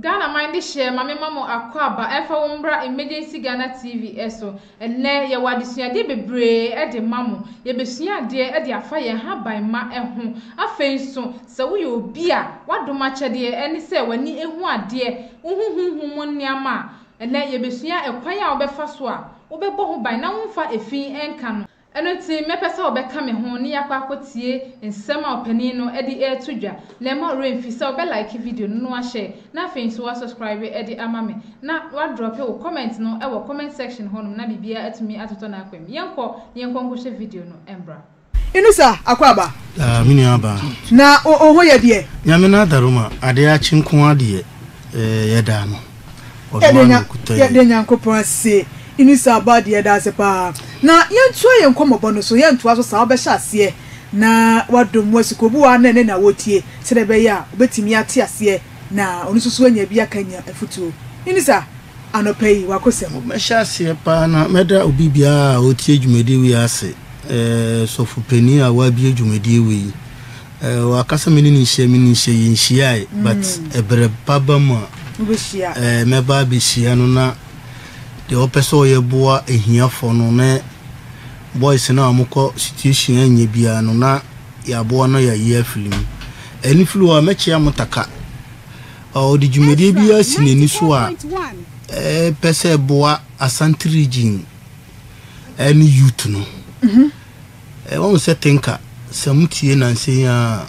Ghana man de hyɛ ma mema mo akwaaba ɛmfa wo mbra Emergency Ghana TV so. Ɛnnɛ yɛwɔ adesuadeɛ bebree de ma mo. Yɛbɛsua adeɛ de afa yɛn haban ma ho. Afei nso sɛ woyɛ obi a w'adom akyɛdeɛ ne sɛ w'ani hu adeɛ, wohu honhom mu nneɛma a, ɛnnɛ yɛbɛsua ɛkwan a wobɛfa so a wobɛbɔ ho ban na womfa efi nka no. Ɛno nti, mɛpɛ sɛ wobɛka me ho ne yɛakɔ akɔtie nsɛm a ɔpanin no de reto dwa. Na mma wo werɛ mfi sɛ wobɛ like video no na woahyɛ na afei nso woasubscribe de ama me na woadrɔpe wo comment no wɔ comment section hɔnom na biribiara atumi atotɔ n'akwan mu. Yɛnkɔ na yɛnkɔ nkɔhwɛ video no mbra. Inusa Akwaaba. Ah, me nua baa. Na wo ho yɛ deɛ? Nyame n'adaroma, adeɛ akye nko ara deɛ, eh, yɛda no. Ɔno ara na ɔkuta yɛn. Yɛda Nyankopɔn ase. Inusa Aba deɛ yɛda ase paa. Na yɛntoa yɛn nkɔmmɔbɔ no so, yɛntoa so saa, wobɛhyɛ aseɛ na woadɔ mu asukɔ. Obi wɔ ha na ɛnnɛ na ɔretie, sɛdeɛ ɛbɛyɛ a ɔbɛtumi ate aseɛ na ɔno nso so anya bi aka anya afutuo. Inusa, anɔpa yi, w'akosɛm. Mɛhyɛ aseɛ paa na mɛda obi biara a ɔretie dwumadie wei ase. Eh, sɔfo panin a wabue dwumadie wei. Eh, waka sɛ me ne no nhyia, me ne no nhyia, yɛnhyiae, but ɛberɛ pa ba mu a, eh, mɛba abɛhyia no na deɛ ɔpɛ sɛ ɔyɛ boa ahiafoɔ no ne boys no a wɔkɔ situation a ɛnyɛ biara no na yɛaboa no yɛayi afiri mu. Ɛno firi hɔ a, mɛkyea mo taka. Ɔde dwumadie biara si n'ani so a ɛpɛ sɛ ɛboa Asante region ɛne youth no. Wahu sɛ Tinka, sɛ mo tie nansa yi ara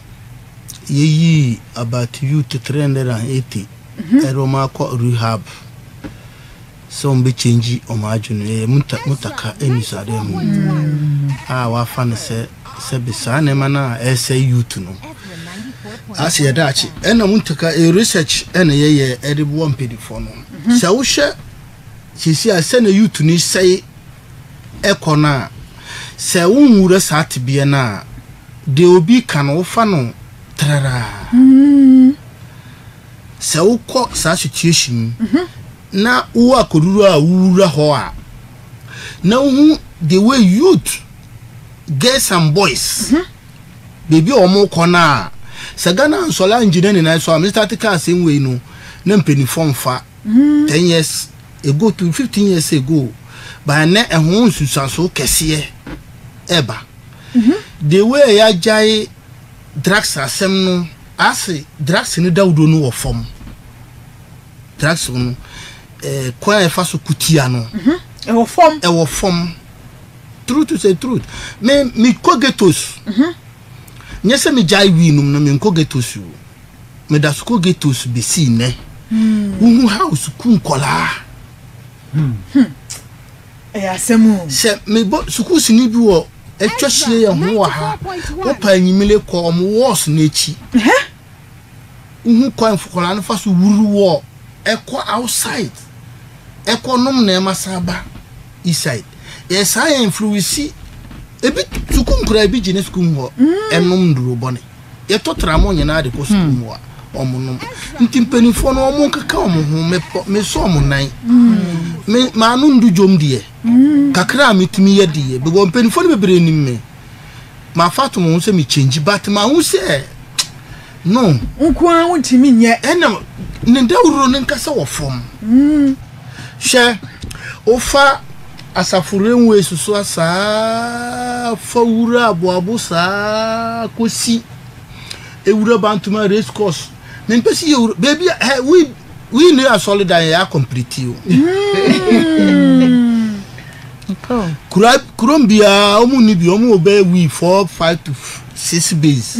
yɛyii about youth 380 ɛde wɔn akɔ rehab sɛ wɔn bɛ change wɔn adwene. Ɛyɛ Mutaka anisoadeɛ ho a wafa no sɛ sɛbe saa nneɛma no a ɛresɛe youth no ase yɛ daakye. Ɛna Mutaka ɛyɛ research ɛna yɛyɛ ɛde boa mpanyinfoɔ no. Sɛ wohwɛ seesei a sɛnea youth no sɛe ɛkɔ no a, sɛ wonwura saa tebea no a, deɛ obi ka no wofa no traraa. Sɛ wokɔ saa situation mu na wowɔ akoduru a wowura hɔ a, na wohu the way youth, girls and boys, baabi a wɔkɔ no a, sɛ Ghana ansɔre angyina ne nan so a, me start ka asɛm wei no, na mpanimfoɔ mfa. 10 years ago to 15 years ago but ɛnɛ ɛho nsunsuanso kɛseɛ ɛba the way a yɛagyae drugs asɛm no ase drugs no dawuro no wɔ fam drugs no eh, kwan a ɛfa so kutia no ɛwɔ fam ɛwɔ fam truth to say truth me mekɔ ghettos nyɛ sɛ megyae wii nom no menkɔ ghettos o Meda so kɔ ghettos besi nnɛ. Wohu how sukuu nkɔlaa. Ɛyɛ asɛm o. Sɛ mebɔ sukuu sini bi wɔ atwa hyia yɛn ho wɔ ha, wopa enyimire kɔ wɔn walls no akyi. Wohu kwan nkɔlaa no fa so wuru wɔ ɛkɔ outside ɛkɔ nom nneɛma san ba inside. Yɛ saa yɛn influence ebi sukuu nkɔlaa ebi gyina sukuu mu hɔ ɛnom nnuro bɔne. Yɛtɔ tramo nyinaa de kɔ sukuu mu a, wɔnom. Nti mpanimfoɔ no wɔn nkeka wɔn ho, mepɔ mesɔ wɔn nan. Me maano ndu dwom deɛ, kakra a metumi yɛ deɛ, because mpanimfoɔ no bebree nim me. Mafa ato mo ho sɛ me change, but mahu sɛ no. Nko ara wontumi nyɛ. Ɛna ne dawuro no nkasa wɔ fam. Hwɛ, wofa asafo railways so a saa fa wura aboabo saa kɔsi ewura Bantama race course. Mempɛ sɛ yɛwura baabi a hɛ we we ne asɔredan yɛ akɔmplete o. Kura kurom biara wɔn nni bi wɔn wɔ bɛyɛ we four five to six base.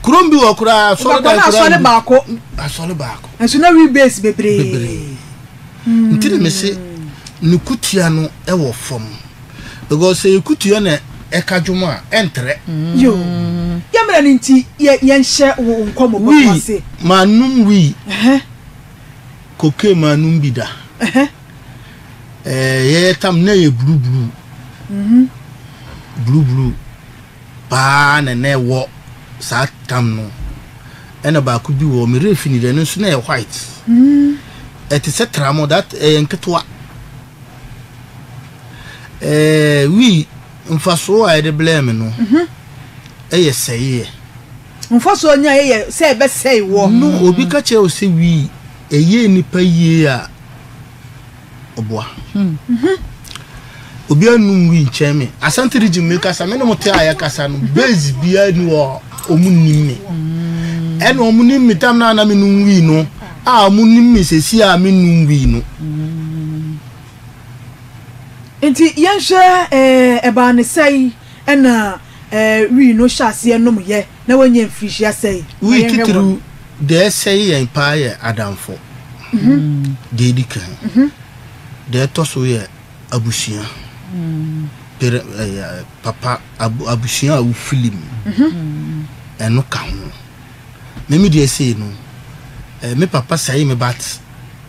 Kurom bi wɔ koraa asɔre dan koraa. Asɔre baako. Asɔre baako. Nso na wi base bebree. Bebree. Nti na mese ne kutua no wɔ fam because sɛ yɛ kutua na ɛka dwom a ɛntrɛ. Yo. Yɛ mmerɛ no nti yɛ yɛnhyɛ wo nkɔmmɔbɔ no ase. Wii manum wii. Cocaine manum bi da. Ɛɛ yɛyɛ tam na yɛ blue blue. Blue blue. paa na na ɛwɔ saa tam no ɛna baako bi wɔ me werɛ fi ne deɛ ɛno nso na ɛyɛ white ɛte sɛ tramo that ɛyɛ nketewa ɛɛ wii mfasoɔ a yɛde blɛɛ me no ɛyɛ sɛeɛ. Mfasoɔ a ɔnyaeɛ yɛ sɛ ɛbɛsɛe woɔ. No, obi ka kyerɛ wo sɛ wii ɛyɛ nnipa yie a, ɔboa. Obi anum wii nkyɛn me. Asante region me kasa, me ne mo te a yɛkasa no, base biara ni hɔ a ɔmo nim me. Ɛna ɔmo nim me tam na na me num wii no, a ɔmo nim me sɛsi a me num wii no. Nti yɛnhwɛ ɛɛ ɛbaa ne sɛe ɛna ɛɛ wii no hyɛ aseɛ nom yɛ na wanya mfirihyia sɛe? Ma Wii yɛnhwɛ wɔ. titiriw deɛ ɛsɛe yɛn paa yɛ adamfo. Deɛ edi kan. Deɛ ɛtɔ so yɛ abusua. Pere ɛyɛ papa abu abusua a wofili mu. Ɛno ka ho. Me me deɛ sei no, eh, me papa sɛe me but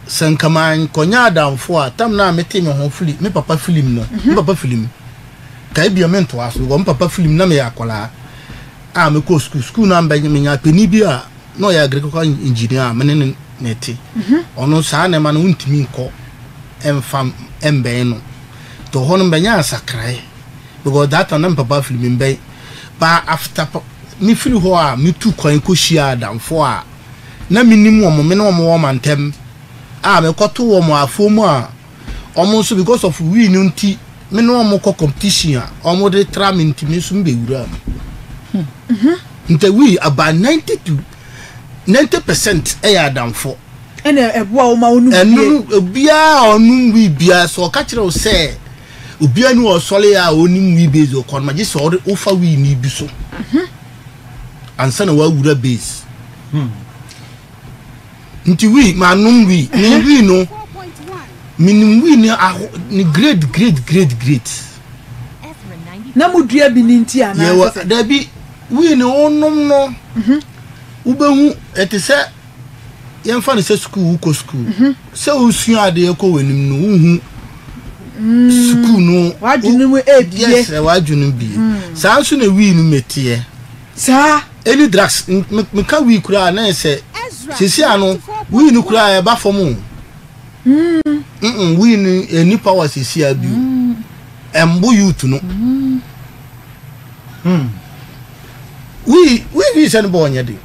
sɛ nka mankɔnya adamfo a, tam no a mete me ho fili me papa fili mu no, me papa fili mu. Ka ebia mentoa so because me papa fili mu na meyɛ akwadaa a mekɔ sukuu. Sukuu no a menya panin bi a na ɔyɛ agricultural engineer a me ne no na ɛte. Ɔno saa nneɛma no wontumi nkɔ mfa mbɛn no. Nti ɔhɔ no mbɛnya nsakrae because that time na me papa firi me mbɛn. But after me firi hɔ a metu kwan kɔhyia adamfo a na menim wɔn, me ne wɔn wɔ mantam a mekɔto wɔn afuo mu a wɔn nso because of wii no nti me ne wɔn kɔ competition a wɔn de tra me nti me nso mbɛwura mu. Nti wii about 90 to 90% ɛyɛ adamfo. Ɛna ɛboa wo ma wo nom Ɛno no obiara a ɔnom wii biara sɛ ɔka kyerɛ wo sɛ obiara ni ɔsɔre a ɔnim wii base ɔkɔ no ma gye sɛ ɔde wofa wii ni bi so ansa na wawura base. Nti wii manom wii ne wii no menim wii ne aho ne grade grade grade grade. Na mo dua bi ne nti anaa Yɛwɔ sɛ dabi wii ne wonom no wobɛhu ɛte sɛ yɛmfa no sɛ sukuu wokɔ sukuu sɛ wosua adeɛ kɔ w'anim no wohu sukuu no w'adwene mu ebie yes w'adwene bie saa nso na wii no mɛteɛ saa any drugs meka wii koraa na yɛ sɛ sisi ano wii no koraa ɛba fam o mm wii no ɛni power sisi a bio ɛmbo youth no wii wii wii sɛ ne bɔ ɔnyɛ den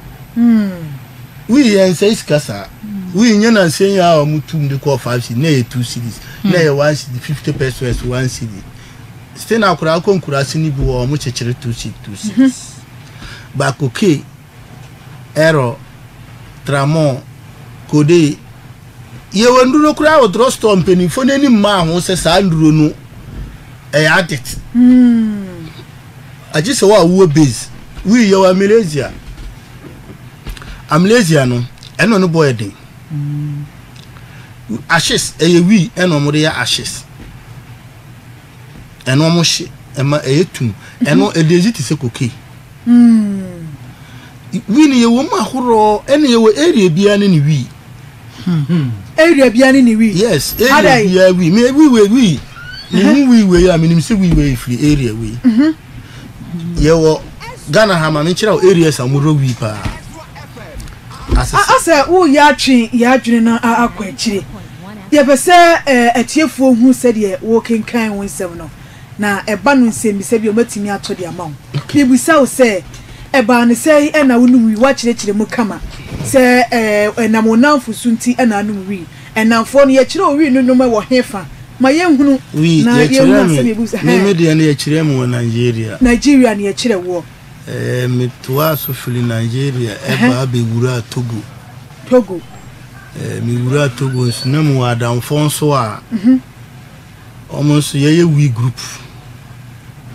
wii yɛn nsɛ sika saa wii nyɛ na nsɛn yɛ a wɔn tum de kɔɔ five cedi na yɛ two cedis na yɛ one cedi 50 pesos one cedi still na akora akɔ nkura ase ni bi wɔ wɔn kyekyere two cedi two cedis baako kee ɛrɔ tramɔ kode yɛwɔ nduro koraa wɔ drugstore mpanimfoɔ n'anim maa ho sɛ saa nduro no ɛyɛ addict agye sɛ wɔ a wowɔ base wii yɛwɔ amnesia amnesia no ɛno no bɔ yɛ den ashes ɛyɛ wii ɛna wɔde yɛ ashes ɛno wɔn hye ɛma ɛyɛ tum ɛno ɛde ezi te sɛ koke wii no yɛwɔ mu ahoroɔ ɛna yɛwɔ area biara ne ne wii area biara ne ne wii yes area biara wii me wii wei wii me hu wii wei a menim sɛ wii wei firi area wei yɛwɔ Ghana ha ma menkyerɛ wo areas a wɔdɔ wii paa asɛ woyɛ atwe yɛ adwene no akɔ akyire yɛpɛ sɛ atiefoɔ hu sɛdeɛ wokenkan wo nsɛm no na ɛba no nsɛmmisa bi a wɔatumi ato de ama wo. Mebisa wo sɛ, ɛbaa no sɛn na wonom wii? Woakyerɛkyerɛ mu kama sɛ ɛnam wo nnamfo so nti na anom wii. Nnamfoɔ no, yɛkyerɛ wo wii no nom wɔ hefa? Ma yɛnhunu Wii, na yɛnhunu yɛkyerɛ asɛm me, yɛbisa. me me deɛ no yɛkyerɛ me wɔ Nigeria. Nigeria na yɛkyerɛ woɔ. Ɛɛ, metoaa so firi Nigeria ɛbaa bɛwuraa Togo. Togo. Ɛɛ, mewuraa Togo nso na mewɔ adamfoɔ nso a wɔn nso yɛyɛ wii group.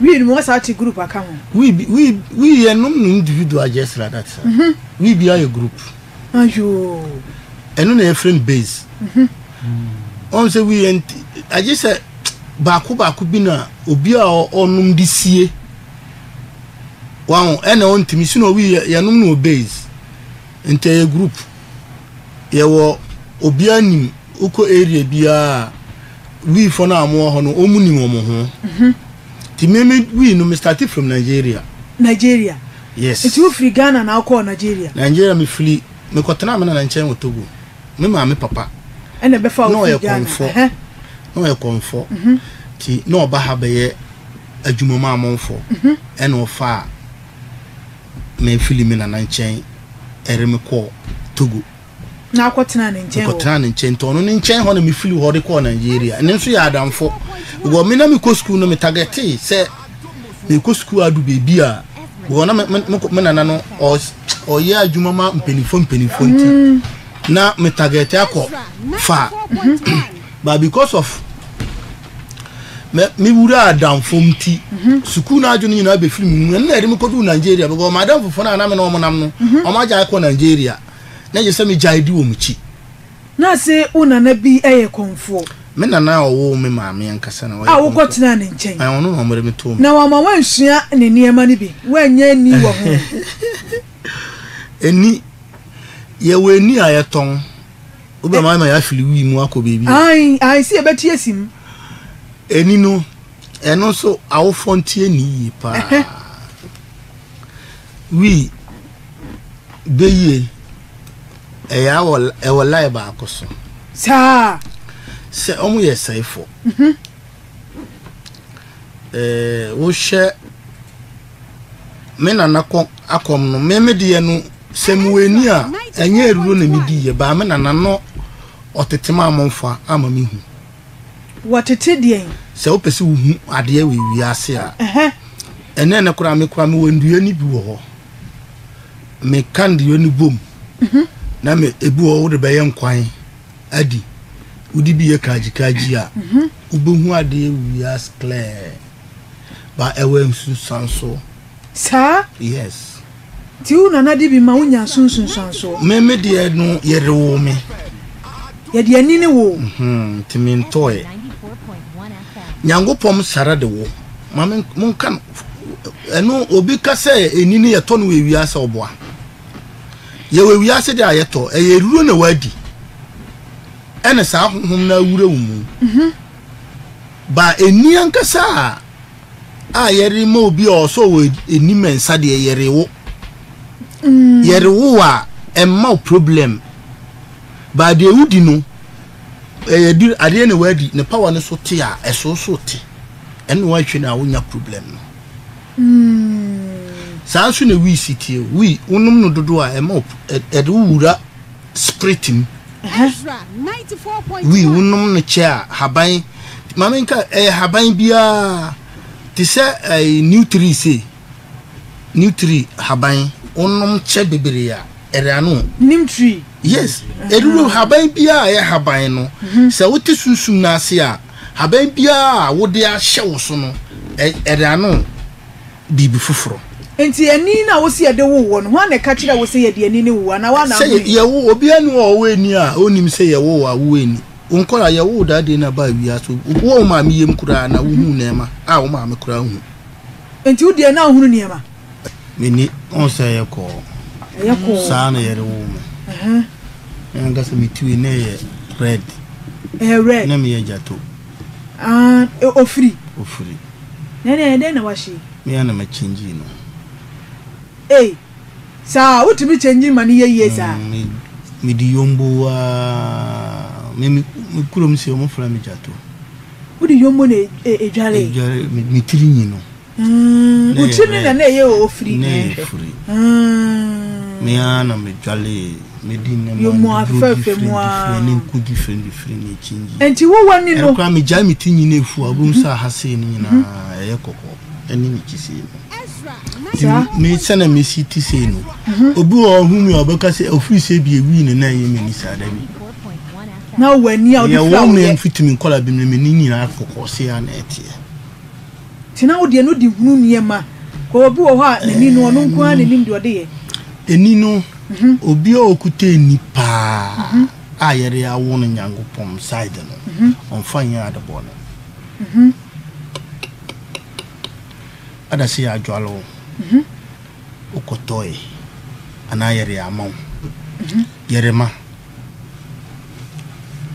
Wii no mu wɔsan te group aka ho. Wii bi wii wii yɛnom no individual just like that. Wii bi ayɛ group. Ayoo. Ɛno na yɛfrɛ no base. Wɔn sɛ wii yɛn agye sɛ baako baako bi na obi a ɔnom de sie. Wɔn ɛna ɔntumi si na wii yɛnom no wɔ base. Nti ɛyɛ group. Yɛwɔ obiara nim wokɔ area biara wii fo no a wɔwɔ hɔ no wɔn nim wɔn ho. Nti me me wii no me start from Nigeria. Nigeria. Yes. Nti wofiri Ghana na wokɔɔ Nigeria? Nigeria me firi mekɔtenaa me nana nkyɛn wɔ Togo. Me maame papa. Ɛna ɛbɛfa Na wo ɔyɛ firi Ghana. kɔmfɔ. Ɛhɛ. Na ɔyɛ kɔmfɔ. Nti na ɔba ha bɛyɛ adwuma mu amɔnfɔ. Ɛna ɔfaa. mefili me nana nkyɛn ɛre me kɔɔ Togo. Na akɔtena ne nkyɛn hɔ. Mekɔtena ne nkyɛn nti ɔno ne nkyɛn hɔ na mefili hɔ de kɔɔ Nigeria. Ɛno nso yɛ adamfo. Because me na mekɔ sukuu no me targetee sɛ mekɔ sukuu adu baabi a because na me me me nana no ɔyɛ adwuma ma mpanimfoɔ mpanimfoɔ nti mm. na me target akɔ fa but because of me me wura adamfo nti mhm. sukuu no adwene nyinaa bɛfiri me mu ɛno na ɛde me kɔduu Nigeria because m'adamfofoɔ no a na me ne wɔn nam no mhm. wɔn agya akɔ Nigeria. Na gye sɛ megyae di wɔn akyi. Na se wo nana bi yɛ kɔmfoɔ. Me nana a ɔwoo me maame ankasa na ɔyɛ kɔmfoɔ. A wokɔtenaa ne nkyɛn. Ɛɛ, ɔno na ɔde me too me. Na wamma woansua ne nneɛma no bi? Woannya ani wɔ ho? Ani, yɛwɔ ani a yɛtɔn. Wobɛma ama yɛafili wii mu akɔ baabi a. Ae, ae, se yɛbɛte asi mu. Ani no, ɛno nso awofoɔ nte ani yie paa. Wii. Beyie, ɛyɛ awɔ ɛwɔ line baako so. Saa. Sɛ wɔn yɛ sɛefo. Mhm. Ɛɛ wohwɛ me nana kɔ akɔm no me me deɛ no sɛ mewɔ ani a ɛnyɛ aduro na medi yɛ baa me nana no ɔtete ma amɔnfa ama me hu. Wɔtete deɛn? Sɛ wopɛ sɛ wohu adeɛ wɔ wiase a ɛnɛ no koraa me koraa mewɔ nnua no bi wɔ hɔ. Meka nnua no bom na me ebi wɔ hɔ wode bɛyɛ nkwan adi. Wode bi yɛ kagyikagyi a wobɛhu adeɛ wiase clear. Ba ɛwɔ nsunsuansoɔ. Saa? Yes. Nti wo nana de bi ma wo nya so nsunsuansoɔ? Me me deɛ no yɛde woo me. Yɛde ani ne woo. Mhm, nti me ntɔɛ. Nyankopɔn sara de wo. Ma me monka no ɛno obi ka sɛ ɛni ne yɛtɔ no wɔ ewiase ɔboa. Yɛwɔ ewiase deɛ a yɛtɔ ɛyɛ aduro na wadi. Ɛna saa honhom no awura wo mu. Mhm. Ba ɛni ankasa a a yɛrema obi a ɔsɛ ɔwɔ anim nsa deɛ yɛrewo mm. yɛrewo a ɛmma wo problem ba deɛ wodi no ɛyɛ di adeɛ na wadi ne power no so te a ɛso so te ɛna wahwɛ no a wonya problem no mm. saa nso na wii si tie wii wonom no dodo a ɛma ɛde wo wura spirit mu Wii wonom no kyɛ a haban maame nka ɛyɛ haban biara te sɛ ɛyɛ new tree sei new tree haban wonom kyɛ bebree a ɛde ano. New tree. Yes ɛduro haban biara a ɛyɛ haban no mhm. sɛ wote sunsum no ase a haban biara a wode ahyɛ wo so no ɛde ano. biribi foforɔ. Enti ani no a wose yɛde woo woɔ no, hwan na ɛka kyerɛɛ wo sɛ yɛde ani no wo, anaa woa na Sɛ wohui? yɛwo, obiara nni hɔ a ɔwɔ ani a ɔnnim sɛ yɛwo wo a wowɔ ani. Wo nkwadaa, yɛwo wo that day na baa wiase, wowɔ wo maame yam koraa na wohu nneɛma a wo maame koraa nhu. Enti wo deɛ na wohunu nneɛma? M'ani, wohu sɛ ɛyɛ kɔɔ. Ɛyɛ kɔɔ. Saa na yɛde woo me. Me ankasa me ti wei na ɛyɛ red. Ɛyɛ red. Na meyɛ gyato. Ah, ofiri. Ofiri. Na ɛnɛ ɛdɛn na wahye yi? Me ara na ma change no. Ei, saa, wotumi change ma no yɛ yie saa? Mm, me, me di yombo aa, me, me, me kurom se wɔn frɛ me gyato. Wode yombo na edware? Edware, me, me tiri nyi no. Mm, wo tiri no na na ɛyɛ ofiri. Na ɛyɛ ofiri. Mm. Me ara na me dwale, me di nneɛma Yombo afɛfɛ mu aa. different, ne nku different different na change. Nti wo w'ani no. Ɛno koraa me gyae me ti nyi na efu a, wobɛhu sɛ aha sei no nyinaa ɛyɛ kɔkɔɔ ɛne me kyi sei no. Nti me sɛnea me si ti sei no, obi wɔ hɔ ɔhu me a ɔbɛka sɛ ofiri sɛ bi ewii no na ɛyɛ m'ani saa dabi. Na w'ani a wode fira Yɛwoo wo me yɛ. mfiti me nkwadaa bi mu no m'ani nyinaa kɔkɔɔ sei ara na ɛteɛ. Nti na wo deɛ no de hunu nneɛma. Kɔ obi wɔ hɔ a n'ani no ɔno nko ara na nim deɛ ɔde yɛ. Ani no, obi a ɔkuta ani paa a yɛde awo no Nyankopɔn side no, ɔmfa nyɛ ade bɔne. Ada sɛ yɛadwale wo, wokɔtɔe anaa yɛde ama wo, yɛrema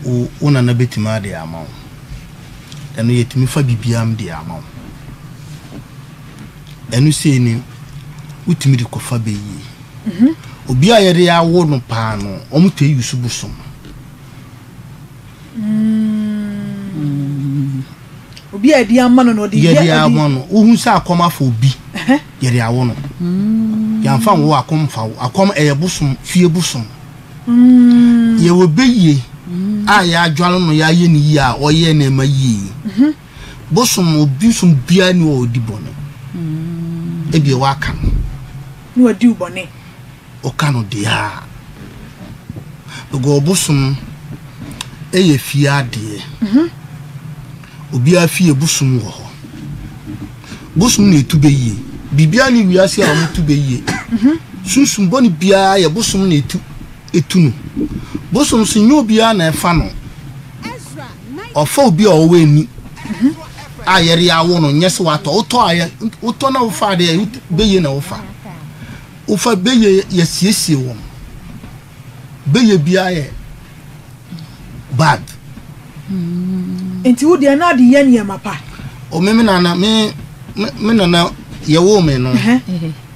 wo, wo nana bɛtumi ade ama wo. Ɛno yɛtumi fa biribiara mu de ama wo. Ɛno sei no, wotumi de kɔfa bɛyie. Obi a yɛde awo no paa no, wɔn taa use bosom. Obi a yɛde ama no na ɔde yɛde ama no. Wohu sɛ akɔm afa obi. Yɛde awo no. Yɛamfa nwo akɔm mfa wo. Akɔm ɛyɛ bosom, fie bosom. Yɛwɔ bɛyie a yɛadwale no, yɛayɛ no yie a ɔyɛ nneɛma yie. Bosom, obi som biara ni hɔ a ɔdi bɔne. Ebia waka no. Na wadi wo bɔne. Woka no deɛ a. Because ɔbosom yɛ fie adeɛ. Obiara fie bosom wɔ hɔ. Bosom na ɛtu bɛyie. Biribiara ne wiase a wɔtu bɛyie. Sunsum bɔne biara yɛ bosom na ɛtu ɛtu no. Bosom nso nyɛ obiara na ɛfa no. Ɔfa obi a ɔwɔ ani a yɛde awo no nyɛ sɛ watɔ. Wotɔ a wotɔ na wofa adeɛ bɛyie na wofa. Wofa bɛyɛ yɛsiesie wɔn. Bɛyɛ biara yɛ bad. Nti wo deɛ na ade yɛ nneɛma pa. O me me nana me me nana yɛwoo me no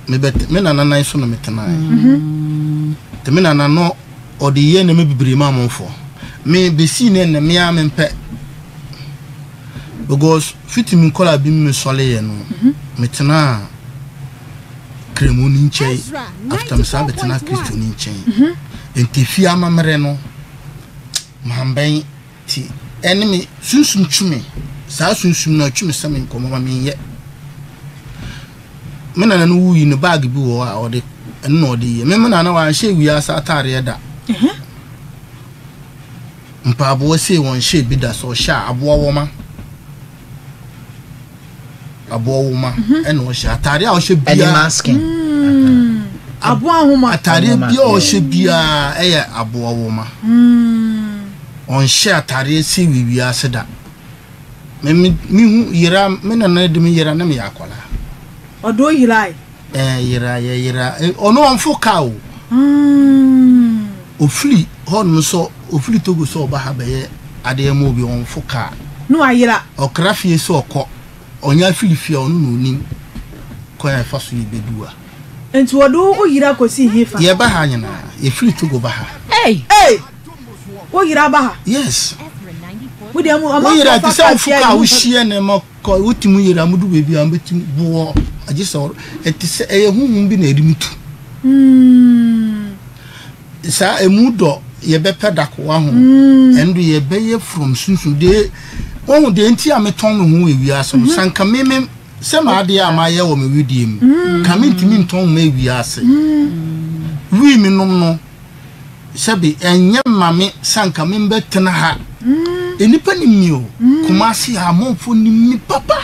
me bɛ me nana nan so na me tenae. Te me nana no ɔde yɛ nneɛma bebree ma amonfoɔ. Me besi ne nnɛ me ara mempɛ. Because fiti me nkɔla bi me sɔle yɛ no me tenaa Kremo ni nkyɛn after me san bɛtena Kristo ni nkyɛn. Nti fie amammerɛ no mambɛn ti ɛne me sunsum twe me saa sunsum no atwe me sɛ me nkɔmmɔ ma menyɛ. Me nana no wuyi no bag bi wɔ hɔ a ɔde ɛno na ɔde yɛ. Me me nana wanhyɛ wiase ataareɛ da. Mpaaboa sei wɔnhyɛ bi da sɛ ɔhyɛ a aboa wɔma. Aboa nwoma ɛna ɔhyɛ ataade a ɔhyɛ biara. Animal skin. Mm. Aboa nwoma. Ataade biara ɔhyɛ biara ɛyɛ aboa nwoma. Mm. Ɔnhyɛ ataade si wiwi ase da. Me me me hu yera me nana de me yera na me yɛ akwadaa. Ɔde o yerae. Ɛɛ yera yɛ yera ɔno ɔnfo kaa o. Mm. Ofiri hɔnom sɛ ofiri Togo sɛ ɔba ha bɛyɛ adeɛ ma obi ɔnfo kaa. Na wayera. Ɔkra fie sɛ ɔkɔ. Ɔnya firi fie a ɔno na ɔnim kwan a ɛfa so yɛbɛdu a. Nti wɔde wo yera kɔsi hefa? Yɛba ha nyinaa. Yɛfiri Togo ba ha. Ei! Ei! Wo yera ba ha? Yes. Wo deɛ mo Wo yera amanfoɔ te fa sɛ kaa wofo tia kaa yɛ mo wohyia nneɛma kɔ wotumi yera modu baabi a mobɛtumi boɔ agye sɛ ɛte sɛ ɛyɛ honhom bi na ɛde mo tu. Hmm. Saa emu dɔ yɛbɛpɛ da ko waho ɛno yɛbɛyɛ from sunsun de wahu deɛ nti a metɔn me ho wɔ wiase no sanka me me sɛ m'adeɛ a mayɛ wɔ me wedeɛ mu ka me ntumi ntɔn ma wiase wii me nom no sɛbe ɛnyɛ ma me sanka me mbɛtena ha nnipa nim me o Kumasi ha amanfoɔ nim me papa.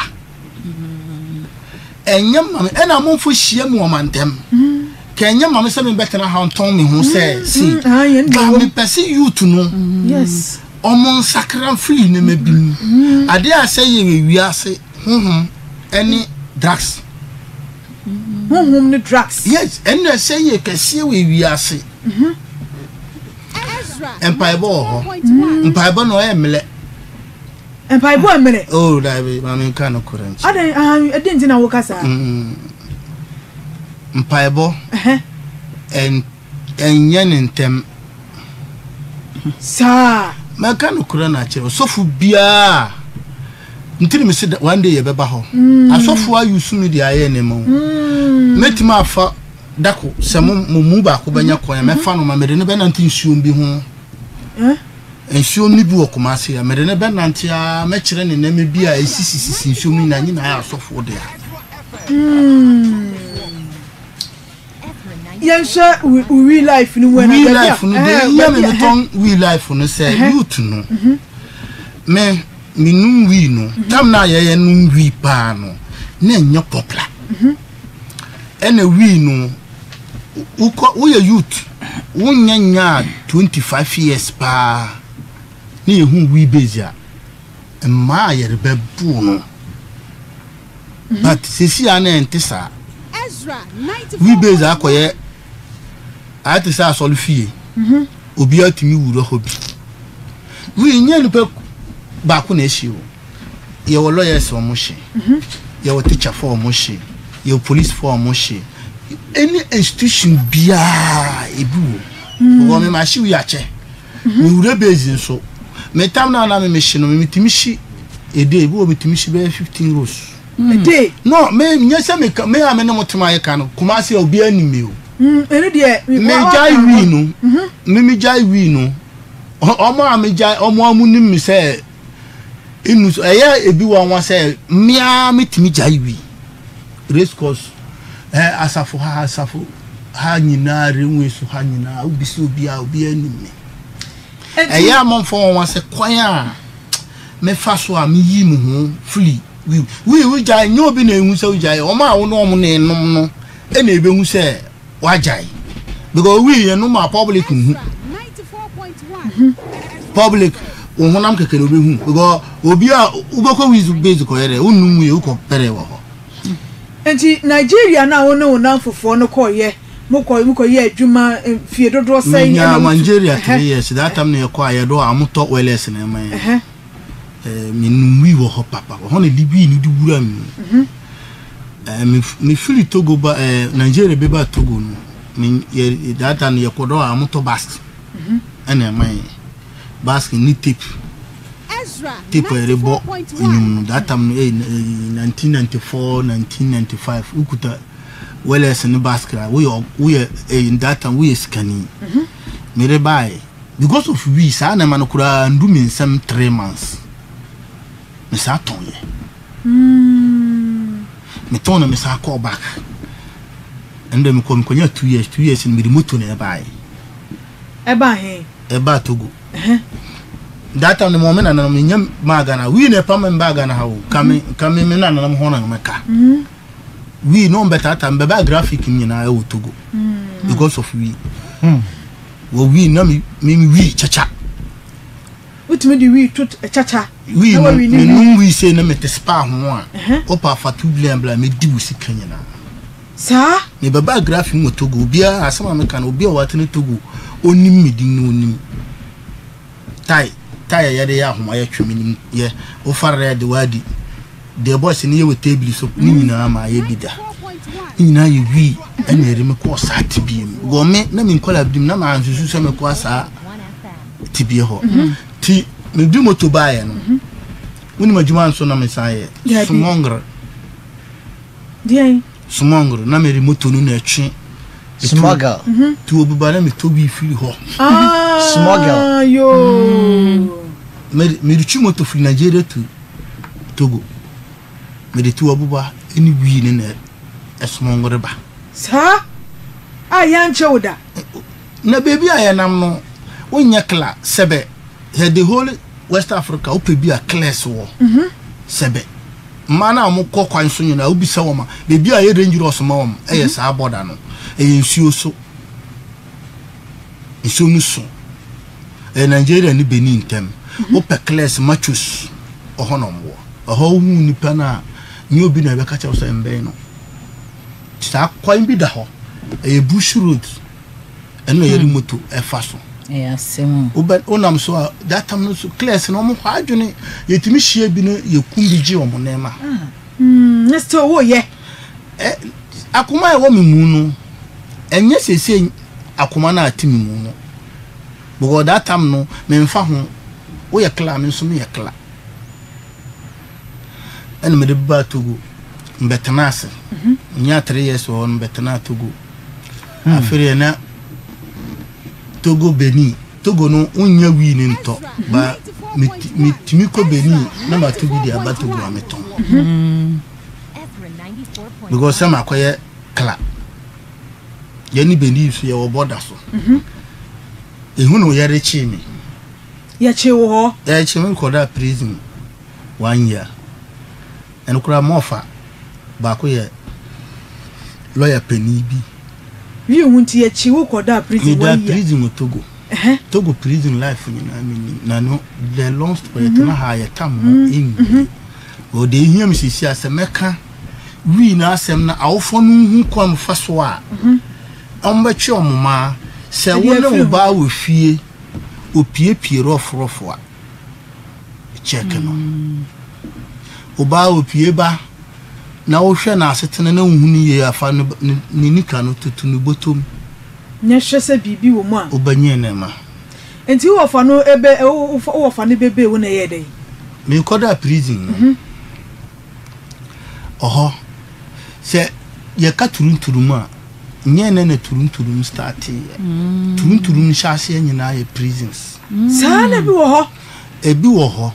Ɛnyɛ ma me ɛna amanfoɔ hyia mu ɔmantam ka ɛnyɛ ma me sɛ mebɛtena ha ntɔn me ho sɛ sei ba mepɛ sɛ youth no ɔmo nsakra mfiri nneɛma bi mu adeɛ a sɛ yɛ wɔ wiase honhom ɛne drugs honhom ne drugs yes ɛnna sɛ yɛ kɛseɛ wɔ wiase mpaebɔ wɔ hɔ mpaebɔ no ɔyɛ mmerɛ Mpaebɔ mmerɛ. Oh dabi maame nka no korɛ nkyɛn. Adan ah ɛdi nti na woka saa. Mm, mpaebɔ ɛn ɛnyɛ ne ntɛm. Saa. Mɛka no korɛ na akyerɛ ɔsɔfo biara nti ne mese one day yɛbɛba hɔ. Mm. Asɔfo ayi su mi de ayɛ ne ma o. Mm. Mɛtumi afa dako sɛ mo mo mu baako bɛnya kwan mɛfa no ma mede no bɛnante nsuom bi ho. Eh? Nsuo no bi wɔ Kumasi a, mede no bɛnante ara mɛkyerɛ no nneɛma bi a ɛsisisisi nsuo mu nyinaa, nyinaa yɛ asɔfoɔ dea. Hmm. Yɛnhwɛ we life no mu ɛna We life no deɛ eh, yɛ me metɔn we life no sɛ youth no mhm. me menum wii no mhm. tam no a yɛyɛ nom wii paa no na ɛnyɛ popular mhm. Ɛna wii no wokɔ woyɛ youth wonyɛ nyaa 25 years paa ne yɛhu wii base a mmaa a yɛrebɛbo no but sisi a na ɛnte saa wii base akɔyɛ ayɛ te sɛ asɔre fie obiara tumi wura hɔ bi wii nyɛ nipa baako na ɛhyɛ o Yɛwɔ lawyers a wɔn hye, yɛwɔ teacher fo a wɔn hye, yɛwɔ police fo a wɔn hye. Any institution biara ebi wɔ. Because me ma hye wi akyɛ. Me wura base nso. Me tam na na me me hye no me tumi hye ede ebi wɔ me tumi hye bɛyɛ 15 rows. A day. No, me nyɛ sɛ me ka me a me ne mo tema yɛ ka no Kumasi a obiara nim me o. Ɛno deɛ. Me gyae wii no. Me me gyae wii no. Ɔmo a me gyae ɔmo a mo nim me sɛ enu so ɛyɛ ebi wɔ wɔn sɛ mmea me tumi gyae wii. Race course ɛ asafo ha asafo ha nyinaa railway so ha nyinaa obi sɛ obiara obiara nim me. Ɛyɛ a momfa wɔn ase kwan a mefa so a meyi me ho firi wii. Wii wogyae nyɛ obi na ehu sɛ wogyae wɔn a wo ne wɔn na enom no na ebehu sɛ wagyae because wii yɛ nom a public nhu public wo honam kɛkɛ na obehu because obi a wobɛkɔ wii base kɔyɛ dɛ wonnom wii wokɔ pɛrɛ wɔ hɔ. Nti Nigeria no a wo ne wo nnamfofoɔ no kɔeɛ Mokɔ mokɔ yɛ adwuma mfie dodoɔ sɛn ɛna wotu. Nigeria 3 years that time na yɛkɔ a yɛdɔ a wɔtɔ wireless na ɛma yɛn. Me num wii wɔ hɔ papa hɔ na de wii no de wura mi. Me me firi Togo ba Nigeria bɛba Togo no me yɛ that time yɛkɔ dɔ a wɔtɔ basket ɛna ɛma yɛn basket ne tape tape a yɛde bɔ nnwom no that time no 1994 1995 wokuta Wellers ne basket a woyɛ woyɛ eh, that time woyɛ sikani. Mhm. Mede bae because of we saa nneɛma no koraa ndu me nsɛm 3 months. Me saa tɔn yɛ. Metɔn na me saa kɔɔ back. Ɛnna mekɔ mekɔnya 2 years 2 years no mede moto na ɛbae. Ɛbaa he? Ɛbaa Togo. That time no mo me nananom menya maa Ghana. Wii na ɛpam me baa Ghana ha o. Ka me ka me me nananom hɔ na mɛka. Wii na ɔmbɛtaataa me bɛbaa graphic nyinaa ɛwɔ Togo because of wii. Wɔ wii na me me wii kyakya. Wotumi de wii to kyakya. Wii no me num wii sei na mete spa ho a wopɛ afa 2 billion bla me di wo sika nyinaa. Saa. Me bɛbaa graphic mu wɔ Togo obiara asɛm a meka no obi a watena Togo onim me din no onim. Tae tae a yɛde yɛ ahoma yɛ twe menim yɛ wofa red wadi deɛ boys no yɛ wɔ table so ne nyinaa ma ayɛ bi da ne nyinaa yɛ wii ɛna ɛde me kɔɔ saa tibie mu gɔ me na me nkɔla bi mu na maa nsusu sɛ mekɔ saa tibie hɔ ti medi moto baeɛ no wonim adwuma nso na mesan yɛ smongre Deɛn? Smuggle, na mede moto no na ɛtwe. Smuggle. Nti obi ba na metɔ bi firi hɔ. Smuggle. Yoo. Mede mede twi moto firi Nigeria to Togo. Mede tu abuba ne wii ne na ɛsmuggle ba. Saa? A yɛankyɛ wo da? Na baabi a yɛnam no, wonyɛ clear sɛbɛ hɛ the whole West Africa wopɛ bi a clears wɔ sɛbɛ. Mmaa no a wɔkɔ kwan so nyinaa, wobisa wɔn a, baabi a ɛyɛ dangerous ma wɔn yɛ saa border no. Ɛyɛ nsuo so. Nsuo no so. Ɛyɛ Nigeria ne Benin ntam. Wopɛ clears, machos, ɛhɔ na wɔwɔ. Ɛhɔ wohu nipa no a, nyɛ obi na ɛbɛka kyerɛ wo sɛ mbɛn no. Saa kwan bi da hɔ. Ɛyɛ bush road. Ɛno na yɛde moto ɛfa so. Ɛyɛ asɛm o. Wobɛ wonam so a that time no so clears no wɔn hɔ adwene yɛtumi hyia bi no yɛkum bi gye wɔn nneɛma. Ne still woyɛ. Ɛ akoma a ɛwɔ me mu no ɛnyɛ seesei akoma no a ɛte me mu no because that time no memfa ho woyɛ clear me nso meyɛ clear ɛna mede baa Togo mbɛtena ase nyaa 3 years wɔ hɔ no mbɛtena Togo. Afei deɛ na Togo Benin Togo no wonnya wii no ntɔ ba metumi kɔ Benin na mato bi de aba Togo a metɔn because sɛ makɔyɛ kla yɛne Benin so yɛwɔ border so ehu na yɛde kyee me. Yɛkyee wo hɔ? Yɛkyee me kɔda prison one year. Ɛno koraa mɔfa baako yɛ lawyer panin bi. Wii ho nti yɛkyi wo kɔ daa prison one year. Me da prison wɔ Togo. Togo prison life nyinaa me nim na no the long story yɛtena ha yɛ tam no ɛnwie. Wɔ deɛ ehia me sisi a sɛ mɛka wii no asɛm na awofoɔ no hu kwan fa so a wɔn bɛtwe wɔn mma sɛ wo ne wo ba wɔ fie opiepie rɔfo rɔfo a. Check no. Obaa opie ba na wohwɛ n'asetena na wohu no yie a, fa ne ne nika no toto ne bɔtɔ mu. Na hwɛ sɛ biribi wɔ mu a. Wobɛnyɛ ne ma. Nti wo wɔfa no ebe wo wɔfa no bebee wo na ɛyɛɛ dɛn? Mekɔdaa prison no. Ɔhɔ, sɛ yɛka turunturum a, nyɛ nnɛ na turunturum starteeɛ. Turunturum nhyɛaseɛ nyinaa yɛ prisons. Saa na ebi wɔ hɔ? Ebi wɔ hɔ.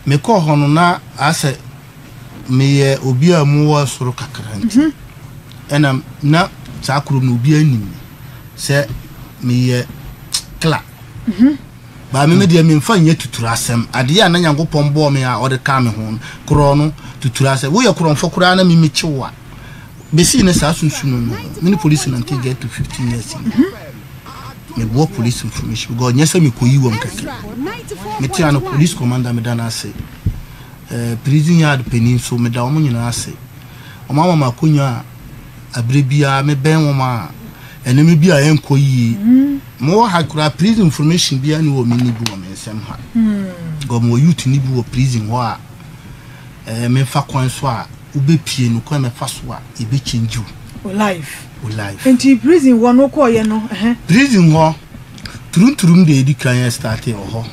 Mekɔɔ hɔ no na asɛ meyɛ obi a mowɔ soro kakra nti, ɛna na saa kurom no obiara nim me sɛ meyɛ kla. But me me deɛ memfa nyɛ tuturu asɛm. Adeɛ a na Nyankopɔn bɔɔ me a ɔde kaa me ho no, korɔ no, tuturu asɛm. Woyɛ korɔmfo koraa na me mekye wo a, bɛsii ne saa sunsum no ho. Me ne polisi nante get to 15 years ni. Meboɔ police information because nyɛ sɛ mekɔyi wɔn kɛkɛ. Mete ano police commander meda no ase. Eh, prison yard panin nso meda wɔn nyinaa ase. Wɔn ama me akonya a abere biara mebɛn wɔn a nneɛma bi a ɛnkɔ yie. Mowɔ ha koraa prison information biara ni wɔ me ni bi wɔ me nsɛm ha. Because mewɔ youth ni bi wɔ prison hɔ a eh, memfa kwan so a wobɛpie no kwan mɛfa so a yɛbɛ change wo. Wo life. Wo life. Nti prison hɔ no wokɔɔyɛ no ɛhɛ? Prison hɔ, turunturum deɛ ɛdi kan yɛ starte wɔ hɔ.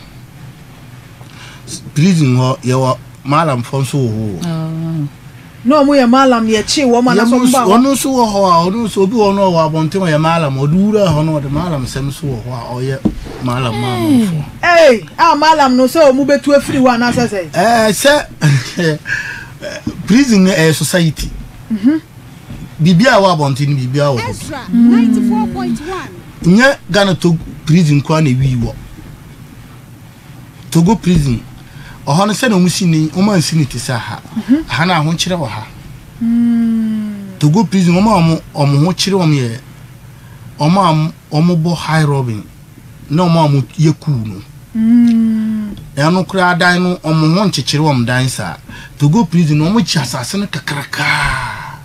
Prison hɔ yɛwɔ malamfoɔ nso wɔ hɔ o. Na wɔn yɛ malam na yɛkyee wɔn anaasɛ wɔn baa hɔ. Ɔno nso wɔ hɔ a ɔno nso obi wɔ no ɔwɔ abɔnten ɔyɛ malam ɔde wura hɔ no ɔde malam sɛm nso wɔ hɔ a ɔyɛ malam ma amanfoɔ. Ee a malam no sɛ wɔn bɛtu afiri hɔ anaasɛ sɛ. Ɛɛ sɛ prison no ɛyɛ society. Biribi a ɛwɔ abɔnten no biribi a wɔ hɔ bi. Nyɛ Ghana to prison koraa na ewi wɔ. Togo prison, ɔhɔ no sɛdeɛ wɔn si ni, wɔn ansi no te sɛ ha. Aha no ahokyerɛ wɔ ha. Togo prison, wɔn a wɔn ho kyerɛ wɔn yɛ wɔn a wɔbɔ high robin na wɔn a wɔyɛ cool no. Ɛno koraa dan no wɔn ho nkyekyere wɔn dan saa. Togo prison no wɔn gye asase no kakrakaa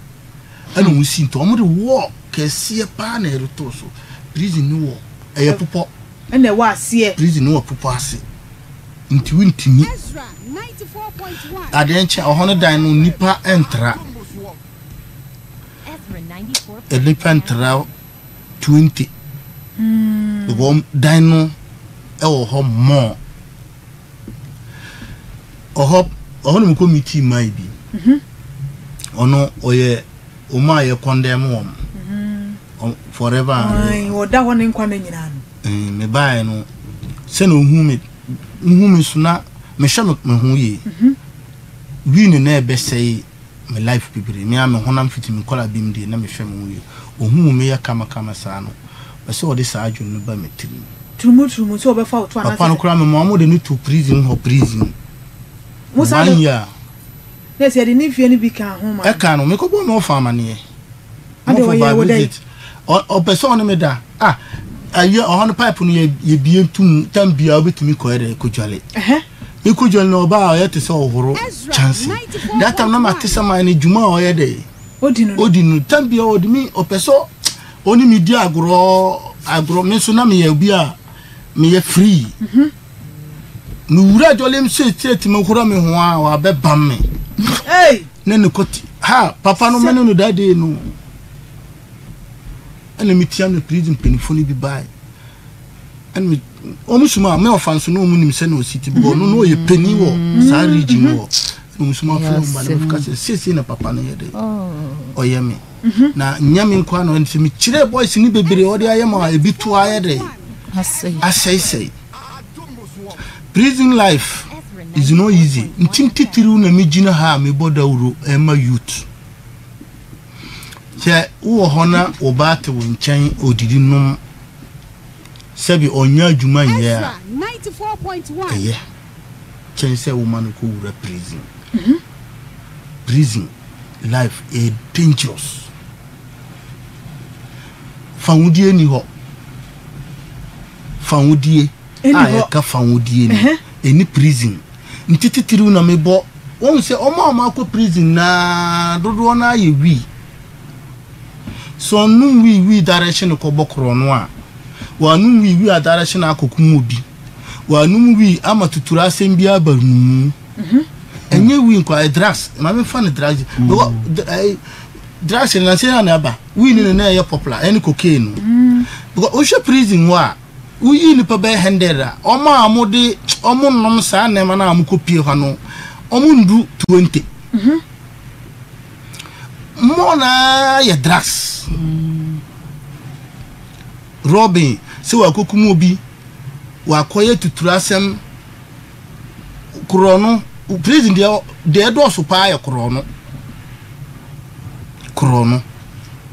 ɛna wɔn si nti wɔn de wall kɛseɛ paa na ɛreto so. Prison no wɔ ɛyɛ popɔ. na ɛwɔ aseɛ. Prison no wɔ bepɔ ase nti wontumi. Adeɛ nkyɛ ɔhɔ no dan no nnipa ntra. Nnipa ntra 20. Because dan no ɛwɔ hɔ more. Ɔhɔ ɔhɔ na mekɔ meeting man bi. Ɔno ɔyɛ wɔn a yɛ condemn wɔn. Forever and ever. Ɔda hɔ ne nkwa nna nyinaa no. Mebaeɛ no, sɛnea ohuu me, wohu me so na mehwɛ me ho yie. Wii no na ɛbɛsɛe me life bebree. Me ara me honam fiti me nkwadaa bem deɛ na mehwɛ me ho yie. Ohuu me yɛ kamakama saa no, ɔpɛ sɛ ɔde saa adwene no ba me tirim. Turumu turumu sɛ ɔbɛfa wo to anaasɛ. Papa no koraa mema wɔde no to prison hɔ prison. One year. Na ɛsɛ yɛde ne mfeɛ no bi ka ho ma no. Ɛka no, mekɔbɔɔ me ɔfa amaneɛ. Mɔfo ba visit. Ɔpɛ sɛ ɔne me da. Ah, ɛyɛ ɔhɔ no pipe no yɛ yɛbie ntum tam bia wobɛtumi kɔɛ dɛ kɔdwale. Mekɔdwale no ɔbaa ɔyɛ te sɛ ɔhoro kyɛnse. That time na mate sɛ man no dwuma a ɔyɛ dɛ. Ɔdi no tam bia ɔde me ɔpɛ sɛ ɔne me di agorɔ agorɔ me nso na meyɛ obi a meyɛ free. Mewura dwale mu straight mehoro me ho a wabɛbam me. Ne ne kɔte ha papa no mene no that day no ɛna metia no prison mpanyinfoɔ no bi bae ɛna me wɔn suma me ɔfa nso na wɔn nim sɛ na ɔsi ti bɔ no na ɔyɛ panyin wɔ saa region wɔ ɛna wɔn suma afei wɔn ba na mefika sɛ siesie na papa no yɛ dɛ ɔyɛ me na nyɛ me nkoa na ɔyɛ sɛ mekyerɛ boys ne bebree ɔde ayɛ ma ebi to ayɛ dɛ asɛesɛe. Prison life is not easy nti titiriw na me gyina ha a mebɔ dawuro ɛma youth sɛ wowɔ hɔ na wo ba te wo nkyɛn odidi nom sɛbi ɔnyɛ adwuma nyɛ a ɛyɛ kyɛn sɛ woma no kɔ wura prison prison life ɛyɛ dangerous Fawodeɛ nni hɔ. Fawodeɛ a yɛka fawodeɛ ni ɛni prison. Nti titiriw na mebɔ wɔn sɛ wɔn a wɔakɔ prison naa dodoɔ no ayɛ wii. Sɛ ɔnom wii wii direction kɔbɔ korɔ no a, wɔanom wii wii a direction akɔkum obi. Wɔanom wii ama tuturu asɛm bi aba no mu. Ɛnyɛ wii nko a, drugs. Maame fa no drugs. Because drugs no nansa yi na aba. Wii no na ɛyɛ popular ɛne cocaine no. Because wohwɛ prison hɔ a, woyi nipa bɛyɛ hundred a, wɔn a wɔde wɔn nom saa nneɛma no a wɔkɔ pie hɔ no, wɔn ndu 20. More naa yɛ drugs. Robin sɛ wakokum obi, wakɔyɛ tuturu asɛm, korɔ no, prison deɛ deɛ ɛdɔɔso paa yɛ korɔ no. Korɔ no.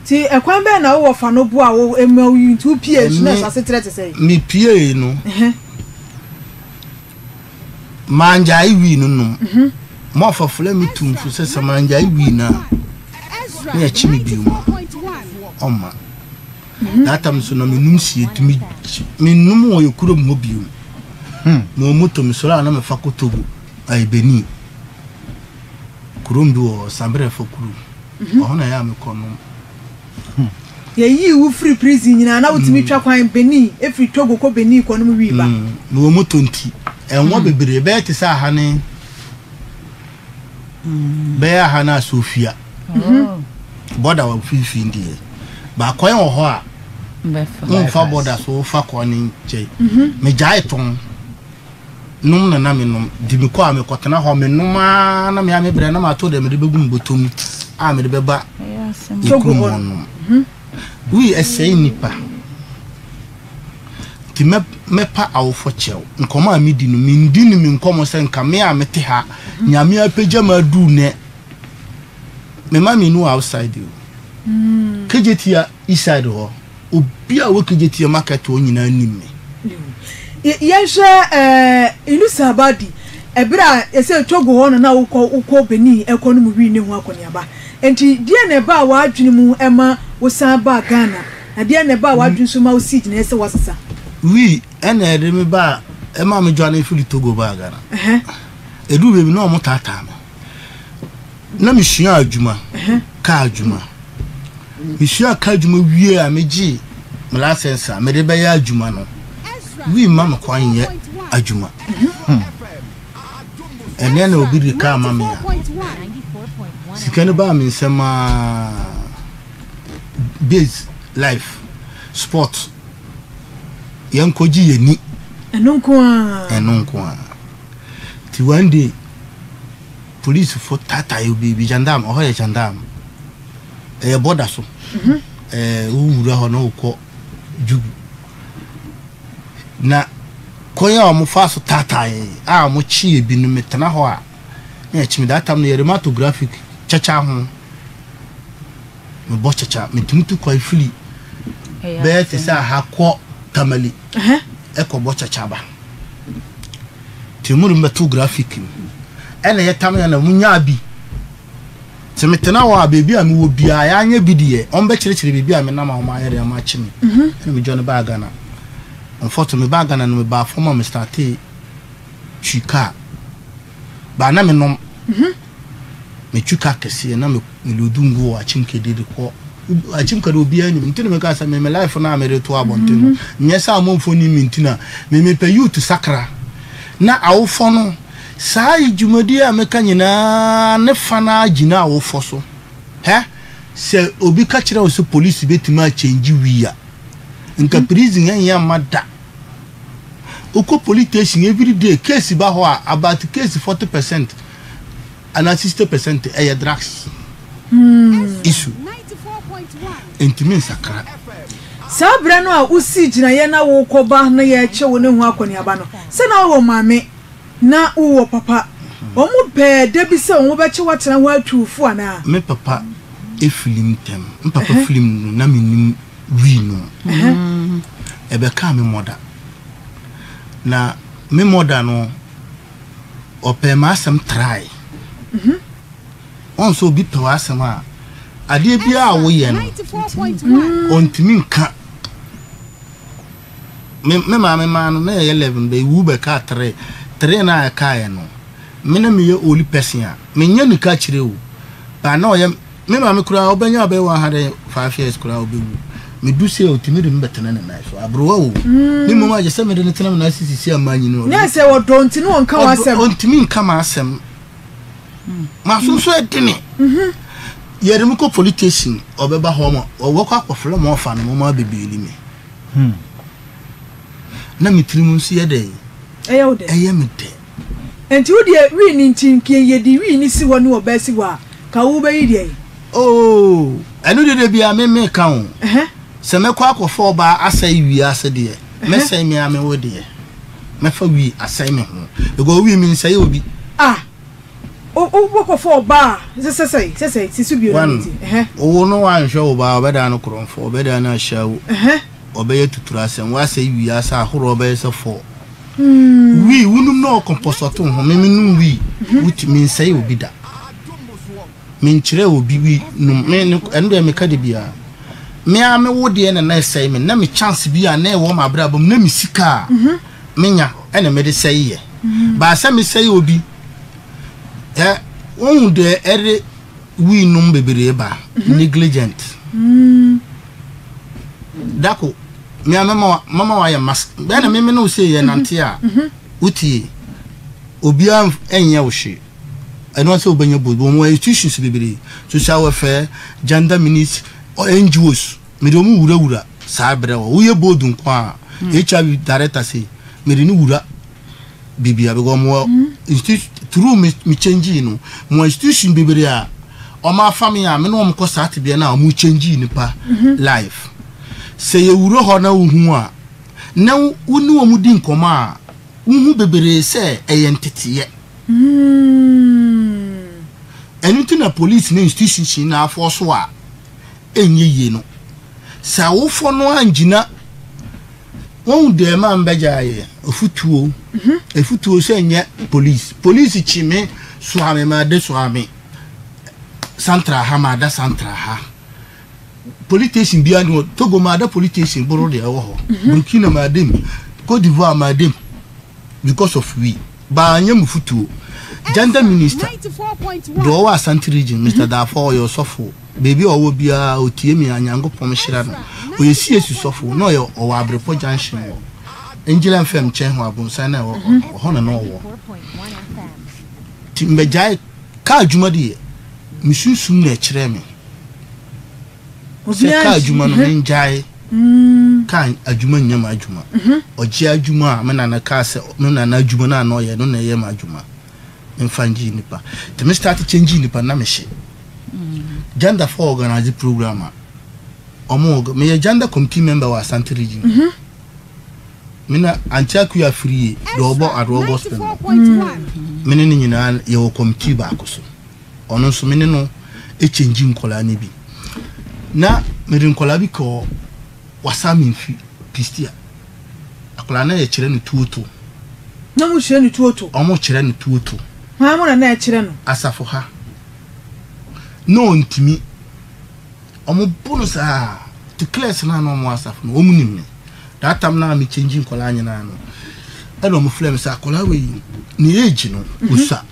Nti ɛkwan bɛn na wo wɔfa no boa wo ma wo nti wo pie nso na ɛso asetrɛ te sɛn? Me pie no. Mangyae wii no nom. Moafa frɛ me tumfo sɛ sɛ mangyae wii no a, na yɛkye me bio a, ɔmma. That time nso na menom sie nti menom wɔ yɛ kurom hɔ bio. Mewɔ moto mesɔre a na mefa kɔ Togo, ɛyɛ Benin. Kurom bi wɔ hɔ, Saberɛfo kurom. Ɛhɔ na ɛyɛ a mekɔ nom. Yɛyii wo firii prison nyinaa na wotumi twa kwan Benin firi Togo kɔ Benin kɔ nom wii ba. Mewɔ moto nti ɛnwa bebree ɛbɛyɛ te sɛ aha ne bɛyɛ aha ne Asofia bɔda wɔ mfimfini deɛ baakwan wɔ hɔ a womfa bɔda so wofa kwan ne nkyɛn megyae tɔn. Nom na na menom. Nti mekɔ a mekɔtena hɔ menom ara na me a mebrɛ na mato deɛ mede bɛgu me bɔtɔ mu a mede bɛba yɛ kurom hɔ nom. Wii ɛsɛe nnipa. Nti mɛ mɛpa awofo kyɛw. Nkɔmmɔ a medi no mendi no me nkɔmmɔ sɛ nka me a mete ha Nyame apagya me aduru nɛ. Me ma menu outside o. Kejetia east side hɔ. Obi a ɔwɔ Kejetia market hɔ nyinaa nim me. Yɛnhwɛ ɛɛ Inusa Abadi, ɛberɛ a yɛsɛ Togo hɔ no na wokɔ wokɔ Benin ɛkɔ no mu wii ne ho akɔneaba. Nti deɛn na ɛbaa w'adwene mu ɛma wosan baa Ghana? Na deɛn na ɛbaa w'adwene so ma wosii gyinaeɛ sɛ woasesa? Wii ɛna ɛde me baa ɛma me dwane firi Togo baa Ghana. Ɛduru baabi na wɔn taataa me. Na mesua adwuma, kaa adwuma. Mesuaa kaa adwuma wie a megyee me license a mede bɛyɛ adwuma no, wii mma me kwan nyɛ adwuma. Ɛnɛ na obi de kaa ma me a, sika no baa me nsam aa, base life, sport, yɛnkɔgye yɛni. Ɛno nko ara. Ɛno nko ara. Nti one day, Polisifo taatae obi bi gendarme ɔhɔ yɛ gendarme ɛyɛ bɔda so ɛɛ wowura hɔ na wokɔ jugu na kwan a wɔn fa so taatae a wɔn kye ebi no metena hɔ a na yɛkye me that time no yɛde mato graphic kyakya ho mebɔ kyakya metumi tu kwan firi bɛyɛ te sɛ aha kɔ tamale ɛkɔ bɔ kyakya ba. Nti ɔmo de me bɛtoo graphic mu. Ɛna yɛtam yɛ na ɔmo nyaa bi. Nti metena hɔ a baabi a mewɔ biara yɛanyɛ bi deɛ ɔmo bɛkyerɛkyerɛ baabi a menam a ɔmo ayɛ deɛ ɔmo akye me. Ɛna me dwane baa Ghana. Unfortunately mebaa Ghana no mebaa fam a me startee twi car. Baa na menom. Metwi car kɛseɛ na me loadu ngo wɔ Akyemkede de kɔ Akyemkede obiara nim nti na meka sɛ me me life no a mede to abɔnten no nyɛ sɛ amanfoɔ nim me nti na me mepɛ youth sakra na awofɔ no saa dwumadie a meka nyinaa ne fa no ara gyina awofɔ so hɛ sɛ obi ka kyerɛ wo sɛ polisi bɛtumi akyɛngye wii a nka prison ɛnyɛ mma da wokɔ police station everyday case ba hɔ a about case 40% anaa 60% ɛyɛ drugs issue ntumi nsakra. Saa berɛ no a wosii gyinaeɛ na worekɔba na yɛrekye wo ne ho akɔneaba no, sɛ na wowɔ maame na wowɔ papa, wɔn pɛɛ da bi sɛ wɔbɛkye wo atena hɔ atu wo fo anaa? Me papa filim ntɛm. Me papa filim no na mennim wii no. Ɛbɛkaa me mɔda. Na me mɔda no, ɔpɛɛ m'asɛm trae. Wɔn sɛ obi pɛ w'asɛm a, adeɛ biara a woyɛ no, ɔntumi nka. Me me maame maa no na yɛyɛ 11 bɛ wu bɛkaa 3. 3 no a ɛkaeɛ no, me na meyɛ only person a menyɛ nika kyerɛ o. Ba na ɔyɛ Me maame koraa ɔbɛnya bɛyɛ 105 years koraa ɔbɛwu. Medu sei a ɔtumi de me bɛtena ne nan so. Aberewa o. Me mmom agye sɛ mede no tena me nan so sisi a manyi no. Nyɛ sɛ ɔdɔ nti ne ɔnka w'asɛm. Ɔntumi nka m'asɛm. M'aso nso ɛdene. Yɛde me kɔ police station ɔbɛba hɔ ma ɔbɛkɔ akɔfrɛ ma ɔfa no ma abɛbeeli me. Na me tirim nso yɛ dɛn? Ɛyɛ wo dɛ. Ɛyɛ me dɛ. Enti wo deɛ wii no nti nka yɛde wii no si hɔ ne ɔbaa si hɔ a, ka wo bɛyi deɛn? Oh, ɛno deɛ da biara me meka o. Sɛ mɛkɔ akɔfa ɔbaa asɛe wiase deɛ, mɛsɛe me ara me wo deɛ. Mɛfa wii asɛe me ho. Because wii mensɛe obi. Ah, wobɛkɔfa ɔbaa a, sɛ sɛ sɛ sɛ si so bio na One, menti. Ɛhɛ. wo no wanhwɛ wo ba a, ɔbɛdan no korɔmfoɔ, ɔbɛdan no ahyɛwo, ɔbɛyɛ tuturu asɛm, woasɛe wiase ahoroɔ bɛyɛ sɛ fɔɔ. Wii, wonom na ɔkɔmpɔsɔto ho, me menom wii, woti, mensɛe obi da. Menkyerɛɛ obi wi nom, me ne, ɛno deɛ meka da biara. Me ara me wo deɛ na na ɛsɛe me, na me chance bi a na ɛwɔ m'abrabɔ mu, na me sika a menya ɛna mede sɛe yɛ. Baa sɛ mesɛe obi, ɛ, wohu deɛ ɛde wii nom bebree ba, negligent. Dako, me ara mɛma, mɛma wayɛ mask, bɛyɛ na me me ne wo sei yɛ nante a, wotie, obiara nyɛ wo hwee. Ɛno ara sɛ wobɛnya board. Wɔn institutions bebree, social welfare, gender ministry, NGOs, mede wɔn wurawura saa berɛ hɔ. Woyɛ board nko a, HIV director sei, mede no wura biribiara because wɔn institution through me me change no, wɔn institution bebree a wɔn afa me a me ne wɔn kɔ saa tebea no a wɔn change nipa life. Sɛ yɛwura hɔ na wohu a, na wo ne wɔn di nkɔmmɔ a, wohu bebree sɛ ɛyɛ nteteeɛ. Ɛno nti na police ne institutions nyinaa fɔ so a ɛnyɛ yie no. Sɛ awofoɔ no angyina wɔn deɛ ma mbɛgya yɛ afutuo afutuo sɛ nyɛ police police kyi me soa me ma de soa me santra ha ma da santra ha police station biara ni hɔ Togo ma da police station boro deɛ ɛwɔ hɔ Burkina ma dem Cote d'Ivoire ma dem because of we baa nyɛ mo futuo gender minister deɛ ɔwɔ Asante region Mr Darfour ɔyɛ ɔsɔfo baabi a ɔwɔ biara ɔtie me a Nyankopɔn hyira no ɔyɛ CAC sɔfo na ɔyɛ ɔwɔ Abrepɔ junction wɔ Angel FM nkyɛn hɔ abonsan na ɛwɔ hɔ ɔhɔ na na ɔwɔ nti mbɛgyae kaa adwuma deɛ me sunsum na ɛkyerɛ me Sɛ kaa adwuma no mengyae kaa adwuma nyɛ m'adwuma. Ɔgye adwuma a me nana kaa sɛ me nana adwuma no a na ɔyɛ no na ɛyɛ m'adwuma. Memfa ngye nnipa. Nti me start change nnipa na mehye. Gender for organize program a ɔmo meyɛ gender committee member wɔ Asante region. Me na Auntie Akua Afriyie deɛ ɔbɔ Adoɔ gospel no. Me ne no nyinaa yɛwɔ committee baako so. Ɔno nso me ne no kyɛngyi nkwadaa no bi. Na mede nkwadaa bi kɔɔ Wasaminfi, Pistia. Akwadaa no yɛkyerɛ no tuoto. Na wɔn kyerɛ no tuoto? Wɔn kyerɛ no tuoto. Hwan mo na na ɛkyerɛ no? Asafo ha. Na ɔntumi. Ɔmo bo no saa ti clears no a na ɔmo wɔ asafo no ɔmo nim me that time na me change nkɔlaa nyinaa no ɛna ɔmo frɛ me sɛ akɔlaa wei ne age no osua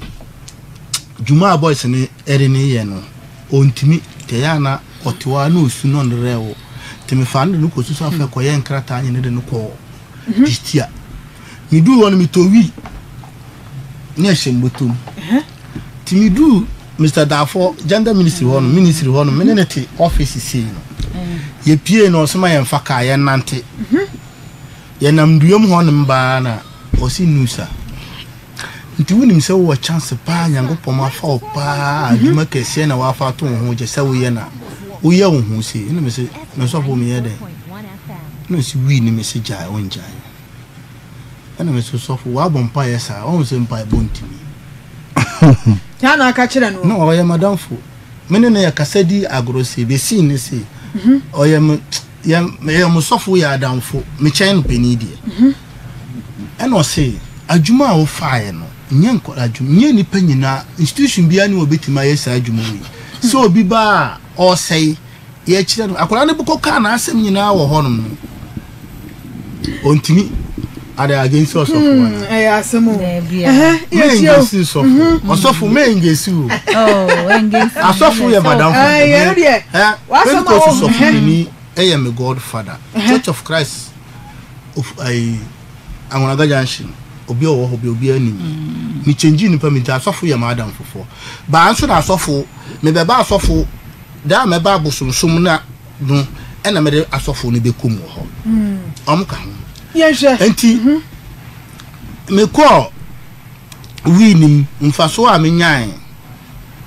dwuma a boys no ɛde ne yɛ no ɔntumi tɛ yɛ ana ɔte hɔ a na osu na ɔnrɛ wo te me fa no de no kɔ susu afɛ kɔyɛ nkrataa nyɛ ne de no kɔ distia meduu hɔ no metɔ wii ne ɛhyɛ mbɔtɔ mu nti meduu Mr Dafo gender ministry hɔ no ministry hɔ no me ne ne te office sei no yɛpie no ɔsoma yɛmfa kaa yɛnante yɛnam duam hɔ nom baa na ɔsi nusa nti wonim sɛ wowɔ chance paa nyankopɔn afa wo paa adwuma kɛseɛ na wafa ato wo ho gye sɛ woyɛ na woyɛ wo ho sei ɛna mese mesɔfo meyɛ dɛn na ɔsi wii ne mese gyae wongyae Ɛna me so sɔfo wabɔ mpaeɛ saa ɔhu sɛ mpaebɔ ntumi. Saa na aka kyerɛ no. Na ɔyɛ madamfo me ne no yɛ kasa di agorɔ sei bɛsii ne sei ɔyɛ me yɛ yɛ mo sɔfo yɛ adamfo mekyɛn no panin deɛ ɛna ɔse adwuma a wofaeɛ no nyɛ nkɔla adwuma nyɛ nipa nyinaa institution biara ne wɔbɛtumi ayɛ saa adwuma wei sɛ obi ba a ɔresɛe yɛkyerɛ no akwadaa no bɛkɔ kaa n'asɛm nyinaa wɔ hɔnom no ɔntumi ade against ɔsɔfo hmm, ana ɛyɛ asɛm o mengesi sɔfo mhm. ɔsɔfo mengesi o oh, asɔfo yɛ madamfo Pentecost sɔfo ni ɛyɛ me godfather Church of Christ of ayi Anwunaga junction obi a ɔwɔ hɔ bi obi anim me change nipa mi nti asɔfo yɛ madamfofoɔ baa nso na asɔfo mebɛba asɔfo Da a mɛba abosomsom no no ɛna mede asɔfo no bɛkɔ mu wɔ hɔ. Wɔn ka ho. Yɛnhwɛ. Nti mhm. mekɔɔ wii nim mfasoɔ a menyae.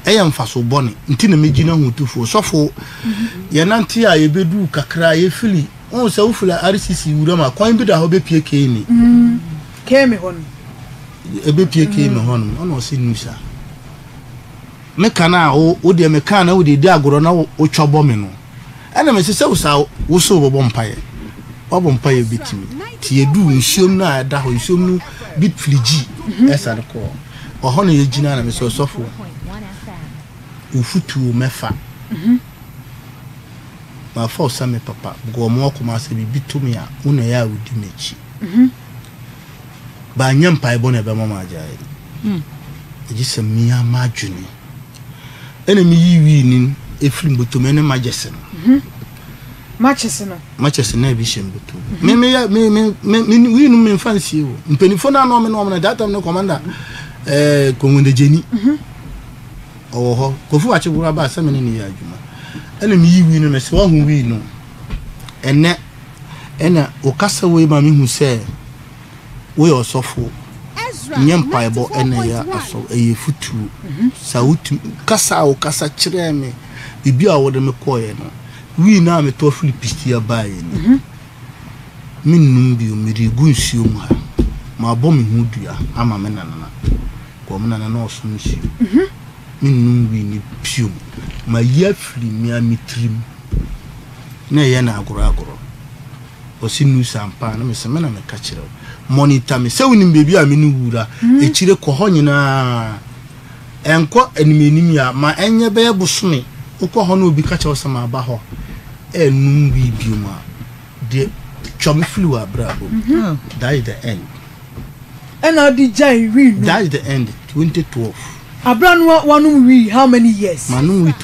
Ɛyɛ mfaso bɔne nti na megyina ho tufoɔ. Sɔfo, yɛnante a yɛbɛduu kakra a yɛfili, wohu sɛ wofili RCC wuram a, kwan bi da hɔ bɛpie Kemi. Kemi hɔ no. Ɛbɛpie Kemi hɔ nom, ɛna ɔse Nusa. Meka no a, wo deɛ meka na wode di agorɔ na wotwa bɔ me no. Ɛna mese sɛ wo saa wo so wobɛbɔ mpaeɛ. Wabɔ mpaeɛ bɛtumi. Nti yɛduu nsuom no a ɛda hɔ, nsuom no bi firi gyi ɛsane kɔɔ. Ɔhɔ na yɛgyina na mesɛ ɔsɔfo wo futuo mɛfa. Mafa wo sɛ me papa because ɔmo akoma sɛ biribi to me a wo na ɛyɛ a wodi m'akyi. Ba nyɛ mpaebɔ na ɛbɛma magyae. Ɛgye sɛ mea m'adwene. Ɛna meyi wii no ɛfiri mbɔtɔ mu ɛne magyɛse no. Matches no. Matches na ebi hyɛ mbɔtɔ mu. Me me yɛ me me me me wii no me nfa nsie o. Mpanyinfoɔ no anɔ me na wɔn na that time no commander ɛɛ Kongondegyeni ɔwɔ hɔ. Kofi Wakye wura ba sɛ me ne ne yɛ adwuma. Ɛna meyi wii no na sɛ wahu wii no ɛnɛ ɛna okasa wei ma me hu sɛ woyɛ ɔsɔfo nyɛ mpaebɔ ɛna ɛyɛ asɔ ɛyɛ futuo sa wotumi kasa a wokasa kyerɛɛ me biribi a wode me kɔɔeɛ no wii no a metɔ firi pistia baeɛ ni mennum bio mede gu nsuo mu ha mabɔ me ho dua ama me nanana kɔ me nana na ɔsom nsuo mennum wii no bio mayi afiri me a me tirim na ɛyɛ no agorɔ agorɔ Ɔse news ampa a na mese me na meka kyerɛ wo. Monitor me sɛ wonim baabi a me ne wo wura akyire kɔ hɔ nyinaa ɛnkɔ anim anim yi a ma ɛnyɛ bɛyɛ bosome wokɔ hɔ na obi ka kyerɛ wo sɛ maba hɔ ɛnum wii biom a deɛ twa me firi wɔ abrabɔ mu that is the end. Ɛna ɔde gyae wii nom. That is the end 2012. Abra no wanom wii how many years? Manom wii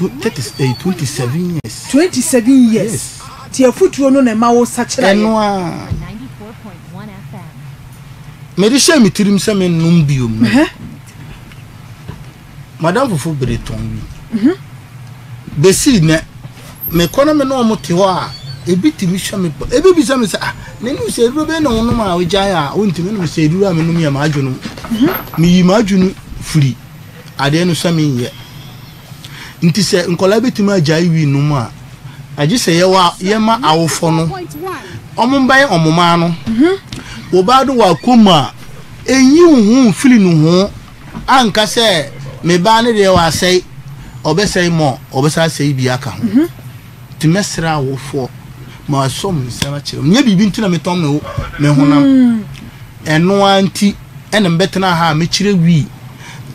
27 years. 27 years. Yes. Ti afutuo no na ɛma wo sakyera yɛ. Ɛno a. Mede hyɛɛ me tirim sɛ mennom biom no. Madam fofo bere tɔn wi. Besi nnɛ, mekɔ na me ne wɔn te hɔ a, ebi tumi hwɛ me pa. Ebi bisa me sɛ, ah, n'anim sɛ aduro bɛn na wonom a wogyae a wontumi nom sɛ aduro a menom yɛ m'adwene. Meyi m'adwene firi adeɛ no sɛ menyɛ. Nti sɛ nkwadaa bɛtumi agyae wii nom a, agye sɛ yɛwɔ yɛma awofo no wɔn mbɛn wɔn mma no. Wo ba no wɔ akɔm a, enyi wo ho mfiri ne ho. Anka sɛ, Me ba no deɛ wasɛe, ɔbɛsɛe more, ɔbɛsan asɛe bi aka ho. Nti mɛsrɛ awofoɔ ma wɔasɔ me nsam akyerɛ me. Nyɛ biribi nti na metɔn me me honam. Ɛno ara nti ɛna mebɛtena ha a mekyerɛ wii.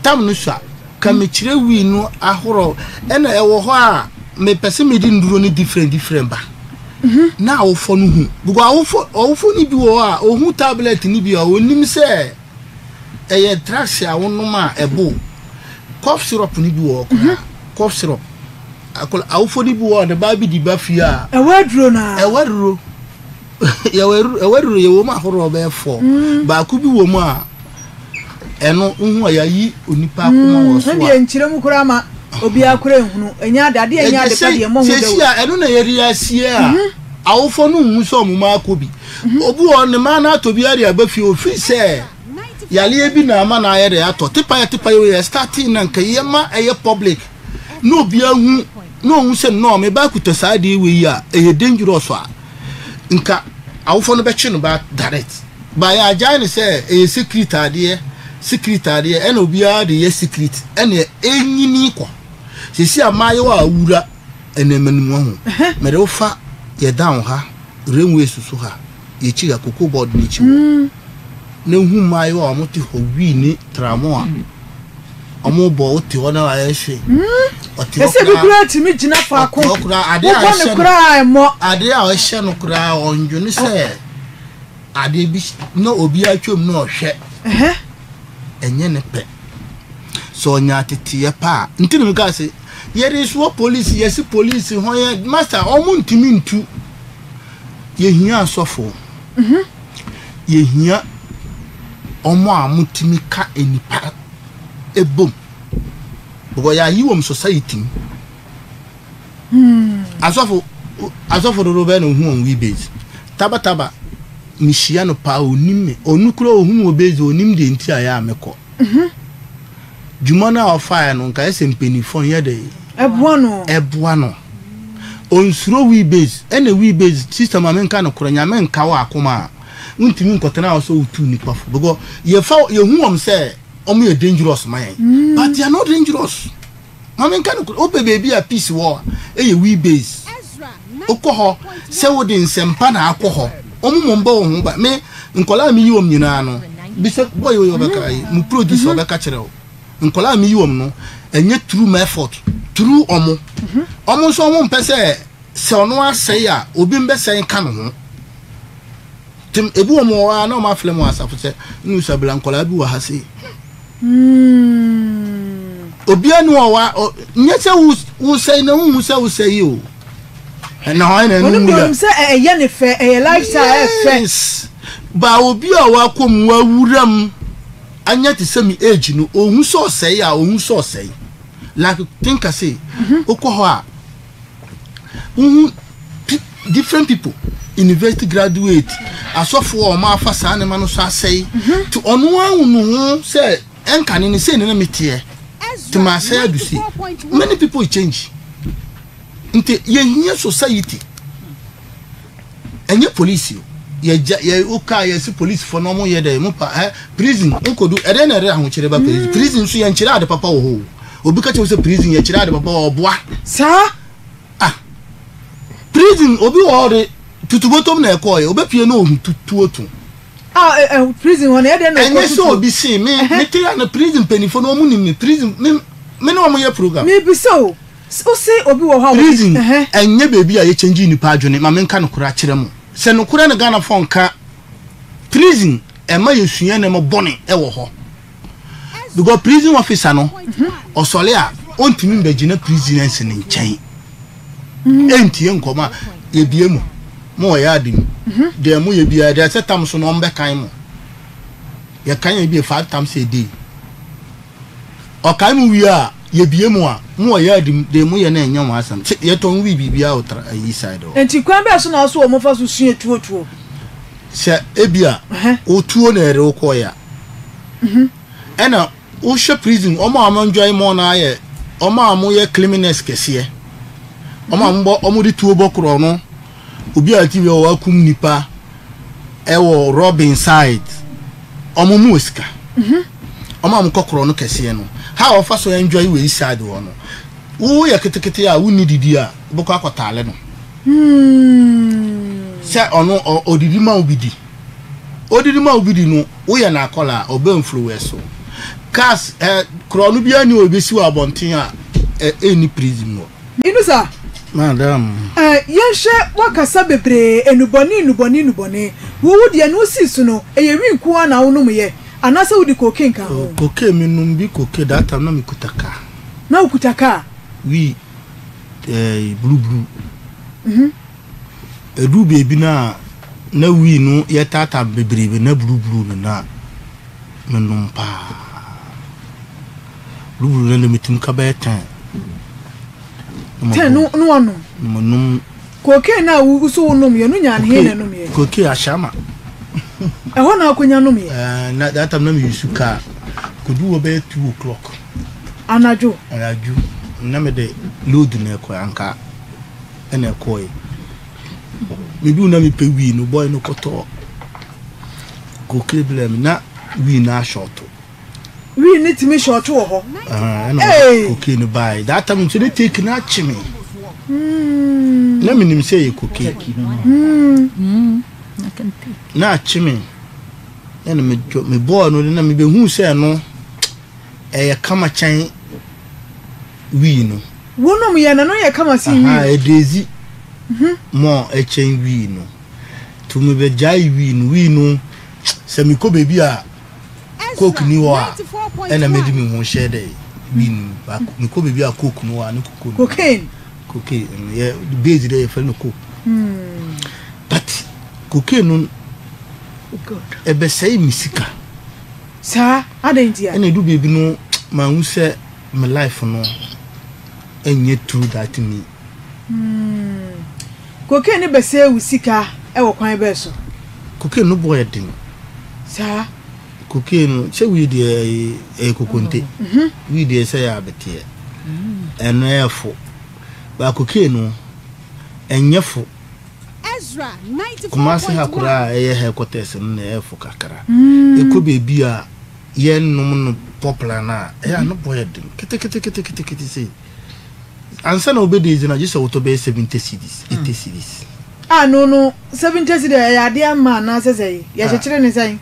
Tam no sua, ka mekyerɛ wii no ahorow. Ɛna ɛwɔ hɔ a mepɛ sɛ mede nnuro no different different ba. Na awofoɔ no hu. Because awofo awofo no bi wɔ hɔ a, ohu tablet no bi a, onim sɛ Ɛyɛ drugs a wonom a ɛbo. Cough syrup no bi wɔ hɔ koraa. Cough syrup. Akɔla awofo no bi wɔ hɔ a ne ba bi di ba fie a. Ɛwɔ aduro no ara. Ɛwɔ aduro. Yɛwɔ aduro ɛwɔ aduro yɛwɔ mu ahorow bɛyɛ fɔ. Baako bi wɔ mu a ɛno wohu a yɛayi onipa akoma wɔ so a. Ɛndeɛ nkyerɛ mu koraa ma obiara koraa nhunu. Ɛnyɛ ade adeɛ ɛnyɛ ade pa deɛ mmɔ ho dawuro. Sɛsi a ɛno na yɛde asie a awofo no nhu sɛ wɔn mma akɔ bi. Obi wɔ hɔ ne mma no atɔ bi de aba fie ofiri sɛ yareɛ bi na ama no ayɛ dɛ atɔ tepaeɛ tepaeɛ wei yɛ starting na nka yɛma ɛyɛ public na obi ahu na ohu sɛ no me ba kuta saa adeɛ wei yi a ɛyɛ dangerous a nka awofoɔ no bɛtwe no ba direct ba yɛ agyae no sɛ ɛyɛ secret adeɛ secret adeɛ ɛna obiara de yɛ secret ɛna ɛnyini kɔ sɛsi a maayewa a awura ɛnɛma no mu ahu mɛde wofa yɛ down ha Railway so ha, yɛkyiri ha, cocoa board no akyi hɔ, na ehu mmaayewa a wɔte hɔ wii ne tramo a wɔbɔ wote hɔ na ayɛ hwe. Ɔte hɔ koraa. Ɛsɛ bi koraa tumi gyina faako. Ɔte hɔ koraa adeɛ a ɛhyɛ no koraa adeɛ a ɔhyɛ no koraa ɔndwene sɛ adeɛ bi na obi atwam na ɔhwɛ. Ɛnyɛ ne pɛ. Sɛ ɔnya ateteɛ pa a nti na meka sɛ Yɛde soɔ police yɛse police hɔ yɛ master ɔmo ntumi ntu yɛhia asɔfo yɛhia ɔmo a ɔmo tumi ka nipa ebom because yɛayi wɔn society mu asɔfo asɔfo dodo bɛyɛ na ohu wɔn wii base tabataba mehyia no paa onim me ɔno kura ohun wɔ base onim deɛ nti a yɛ a mekɔ. Dwuma no a ɔfaeɛ no, nka ɛsɛ mpanimfoɔ nyɛ dɛ. Ɛboa no. Ɛboa no. Ɔnsuro we base. Ɛna we base sister ma menka nokorɛ, Nyame nka wo akoma a, wontumi nkɔtena hɔ sɛ wotu nnipa fo. Because yɛfa, yɛhu wɔn sɛ wɔn yɛ dangerous ma yɛn. But they are not dangerous. Ma menka nokorɛ, wopɛ baabi a peace wɔ a, ɛyɛ we base. Wokɔ hɔ sɛ wode nsɛmpa na akɔ hɔ, wɔn mmom bɔ wo ho ban. Me, nkwadaa a meyi wɔn nyinaa no, bisa boy wei ɔbɛka yi, mo producer ɔbɛka kyerɛ wo. Nkwadaa a meyi wɔn no, ɛnyɛ through my effort, through wɔn. Wɔn nso wɔn mpɛ sɛ sɛ ɔno asɛe a, obi mbɛsɛe nka ne ho. Tim, ebi wɔn wɔ hɔ a na wɔn afrɛ mu asafo sɛ, Nusabila nkwadaa bi wɔ ha sei. Obiara ni hɔ wa nyɛ sɛ wosɛe na wohu sɛ wosɛe o. Ɛna hɔ na ɛno mu yɛ. sɛ ɛyɛ ne fɛ ɛyɛ lifestyle ɛfɛ. Yes. Ba obi a wakɔ mu wawura mu anya te sɛ me age no ohu sɛ ɔsɛe a ohu sɛ ɔsɛe. Like think I say wokɔ hɔ a wohu different people university graduate asɔfoɔ a wɔn afa saa nneɛma no so asɛe nti ɔno ahu ne ho sɛ ɛnkane ne sei ne na meteɛ nti ma asɛe adu sei many people change nti yɛhia society ɛnyɛ police o yɛgya yɛ wokaa yɛsi police fo na wɔn yɛ dɛ mo pa ɛ prison nkodu ɛdɛn na ɛde ahokyere ba prison mm. prison nso yɛnkyerɛ ade papa wɔ hɔ o obi ka kyerɛ sɛ prison yɛkyerɛ ade papa wɔ ɔboa saa ah prison obi wɔ hɔ de tutubotom na ɛkɔɔ yɛ obepie na ohun tutuo to. ah ɛ ɛ prison hɔ na ɛdɛn na ɛnyɛ sɛ obi si me me te ya na prison mpanyinfo na wɔn nim me prison me me ne wɔn yɛ program. mi bisa o. Wose obi wɔ hɔ a wɔde. Prison ɛnyɛ baabi a yɛ change nipa adwene ma menka nokorɛ akyerɛ mo sɛ nokorɛ no Ghanafoɔ nka prison ɛma yɛ sua nneɛma bɔne ɛwɔ hɔ because prison officer no ɔsɔre a ɔntumi mbɛgyina prisoners no nkyɛn ɛntie nkɔmɔ a yɛbie mo mo wɔ yɛ ade mu deɛ mo yɛ biara deɛ sɛ tam so no ɔmbɛkan mo yɛkan yɛ bi five times a day. Ɔkae mu wie a, yɛbue mu a, mo wɔ yard mu, deɛ moyɛ no ɛnyɛ ho asɛm. Kye, yɛtɔn wii biribiara wɔ tra ayi side hɔ. Enti kwan bɛn so na wo so wɔn fa so sua tuo tuo? Sɛ ebia wo tuo na yɛde wo kɔeɛ a, ɛna wohwɛ prison, wɔn a wɔn enjoy more no ara yɛ wɔn a wɔyɛ cleanliness kɛseɛ, wɔn a wɔbɔ, wɔde tuo bɔ korɔ no. Obi a ti wɔ wakum nipa ɛwɔ Robin side ɔmo mu wɔ sika ɔmo a ɔmo kɔ korɔ no kɛseɛ no how ɔfa so enjoy wɔ east side hɔ no wo yɛ ketekete a wonni didi a wobɛkɔ akɔtaale no sɛ ɔno ɔdidi ma wo bi di odidi ma wo bi di no woyɛ no akɔla a ɔbɛ influence wo cars ɛ korɔ no biara ni ɔbɛsi wɔ abɔnten a ɛnni prison hɔ. Inusa, Madam. Eh, yɛnhwɛ woakasa bebree, nnubɔne, nnubɔne, nnubɔne. Wo wo deɛ, nea wosii so no, ɛyɛ wii nko ara na wonomyɛ, anaasɛ wode cocaine ka ho? Oh, cocaine, menom bi cocaine, that time na mekuta car. Na wokuta car? Wii, eh, blue blue. Mhm. Ɛduru baabi no a, na wii no yɛtaataa bebrebe, na blue blue no na menom paa. Blue blue no na metumi ka bɛyɛ ten. Ten no no wanom. Na manom. Cocaine na wo so wo nom yɛ no nya ne he na nom yɛ. Cocaine ahyama. Ɛhɔ na akonya nom yɛ. Eh, na that time na me use car. Kodu wɔ bɛyɛ 2 o'clock. Anadwo. Anadwo. Na me de load na ɛkɔ anka ɛna ɛkɔɛ. Me du na me pɛ wii no boy no kɔtɔ cocaine blɛ me na wii na ashɔto. Wii no tumi shɔɔto wɔ hɔ. Ɛna ɔde cocaine no baeɛ. That time nso ne take no akye me. Na menim sɛ ɛyɛ cocaine. Na akye me. Ɛna mebɔɔ no na mebɛhuu sɛ ɛno ɛyɛ kama kyɛn wii no. Wonom yɛ na no yɛ kama sen wii no. Ɛdezi mɔ ɛkyɛn wii no. To mebɛgyae wii no. Wii no sɛ mekɔ baabi a Coke ni hɔ a, ɛna mede me ho hyɛ dɛ wii no mu. Ba mekɔ baabi a coke no wɔ a ne koko no. Cocaine. Cocaine no yɛ base dɛ yɛfrɛ no coke. Hmm. But cocaine no oh ɛbɛsɛe me sika. Saa adɛn nti a? Ɛna edu baabi no mahu sɛ me life no ɛnyɛ true that me. Hmm. Cocaine no bɛsɛe wo sika wɔ kwan bɛn so? Cocaine no bɔ yɛ den. Saa. Cocaine no, sɛ wii deɛ ɛyɛ kokonte. Wii deɛ sɛ yɛ abeteɛ. Ɛno ɛyɛ fo. Ba cocaine no, ɛnyɛ fo. Kumasi ha koraa a ɛyɛ headquarters no na ɛyɛ fo kakra. Ɛkɔ baabi a yɛnnom no popular no a, ɛyɛ a ne bɔ yɛ den keteketeketekete sei. Ansa na wobɛdi edzi no, gye sɛ wotɔ bɛyɛ 70 cedis, 80 cedis. Ah no no, 70 cedis ɛyɛ adeɛ ama anaasɛ sɛn? Yɛkyekyere ne sɛn?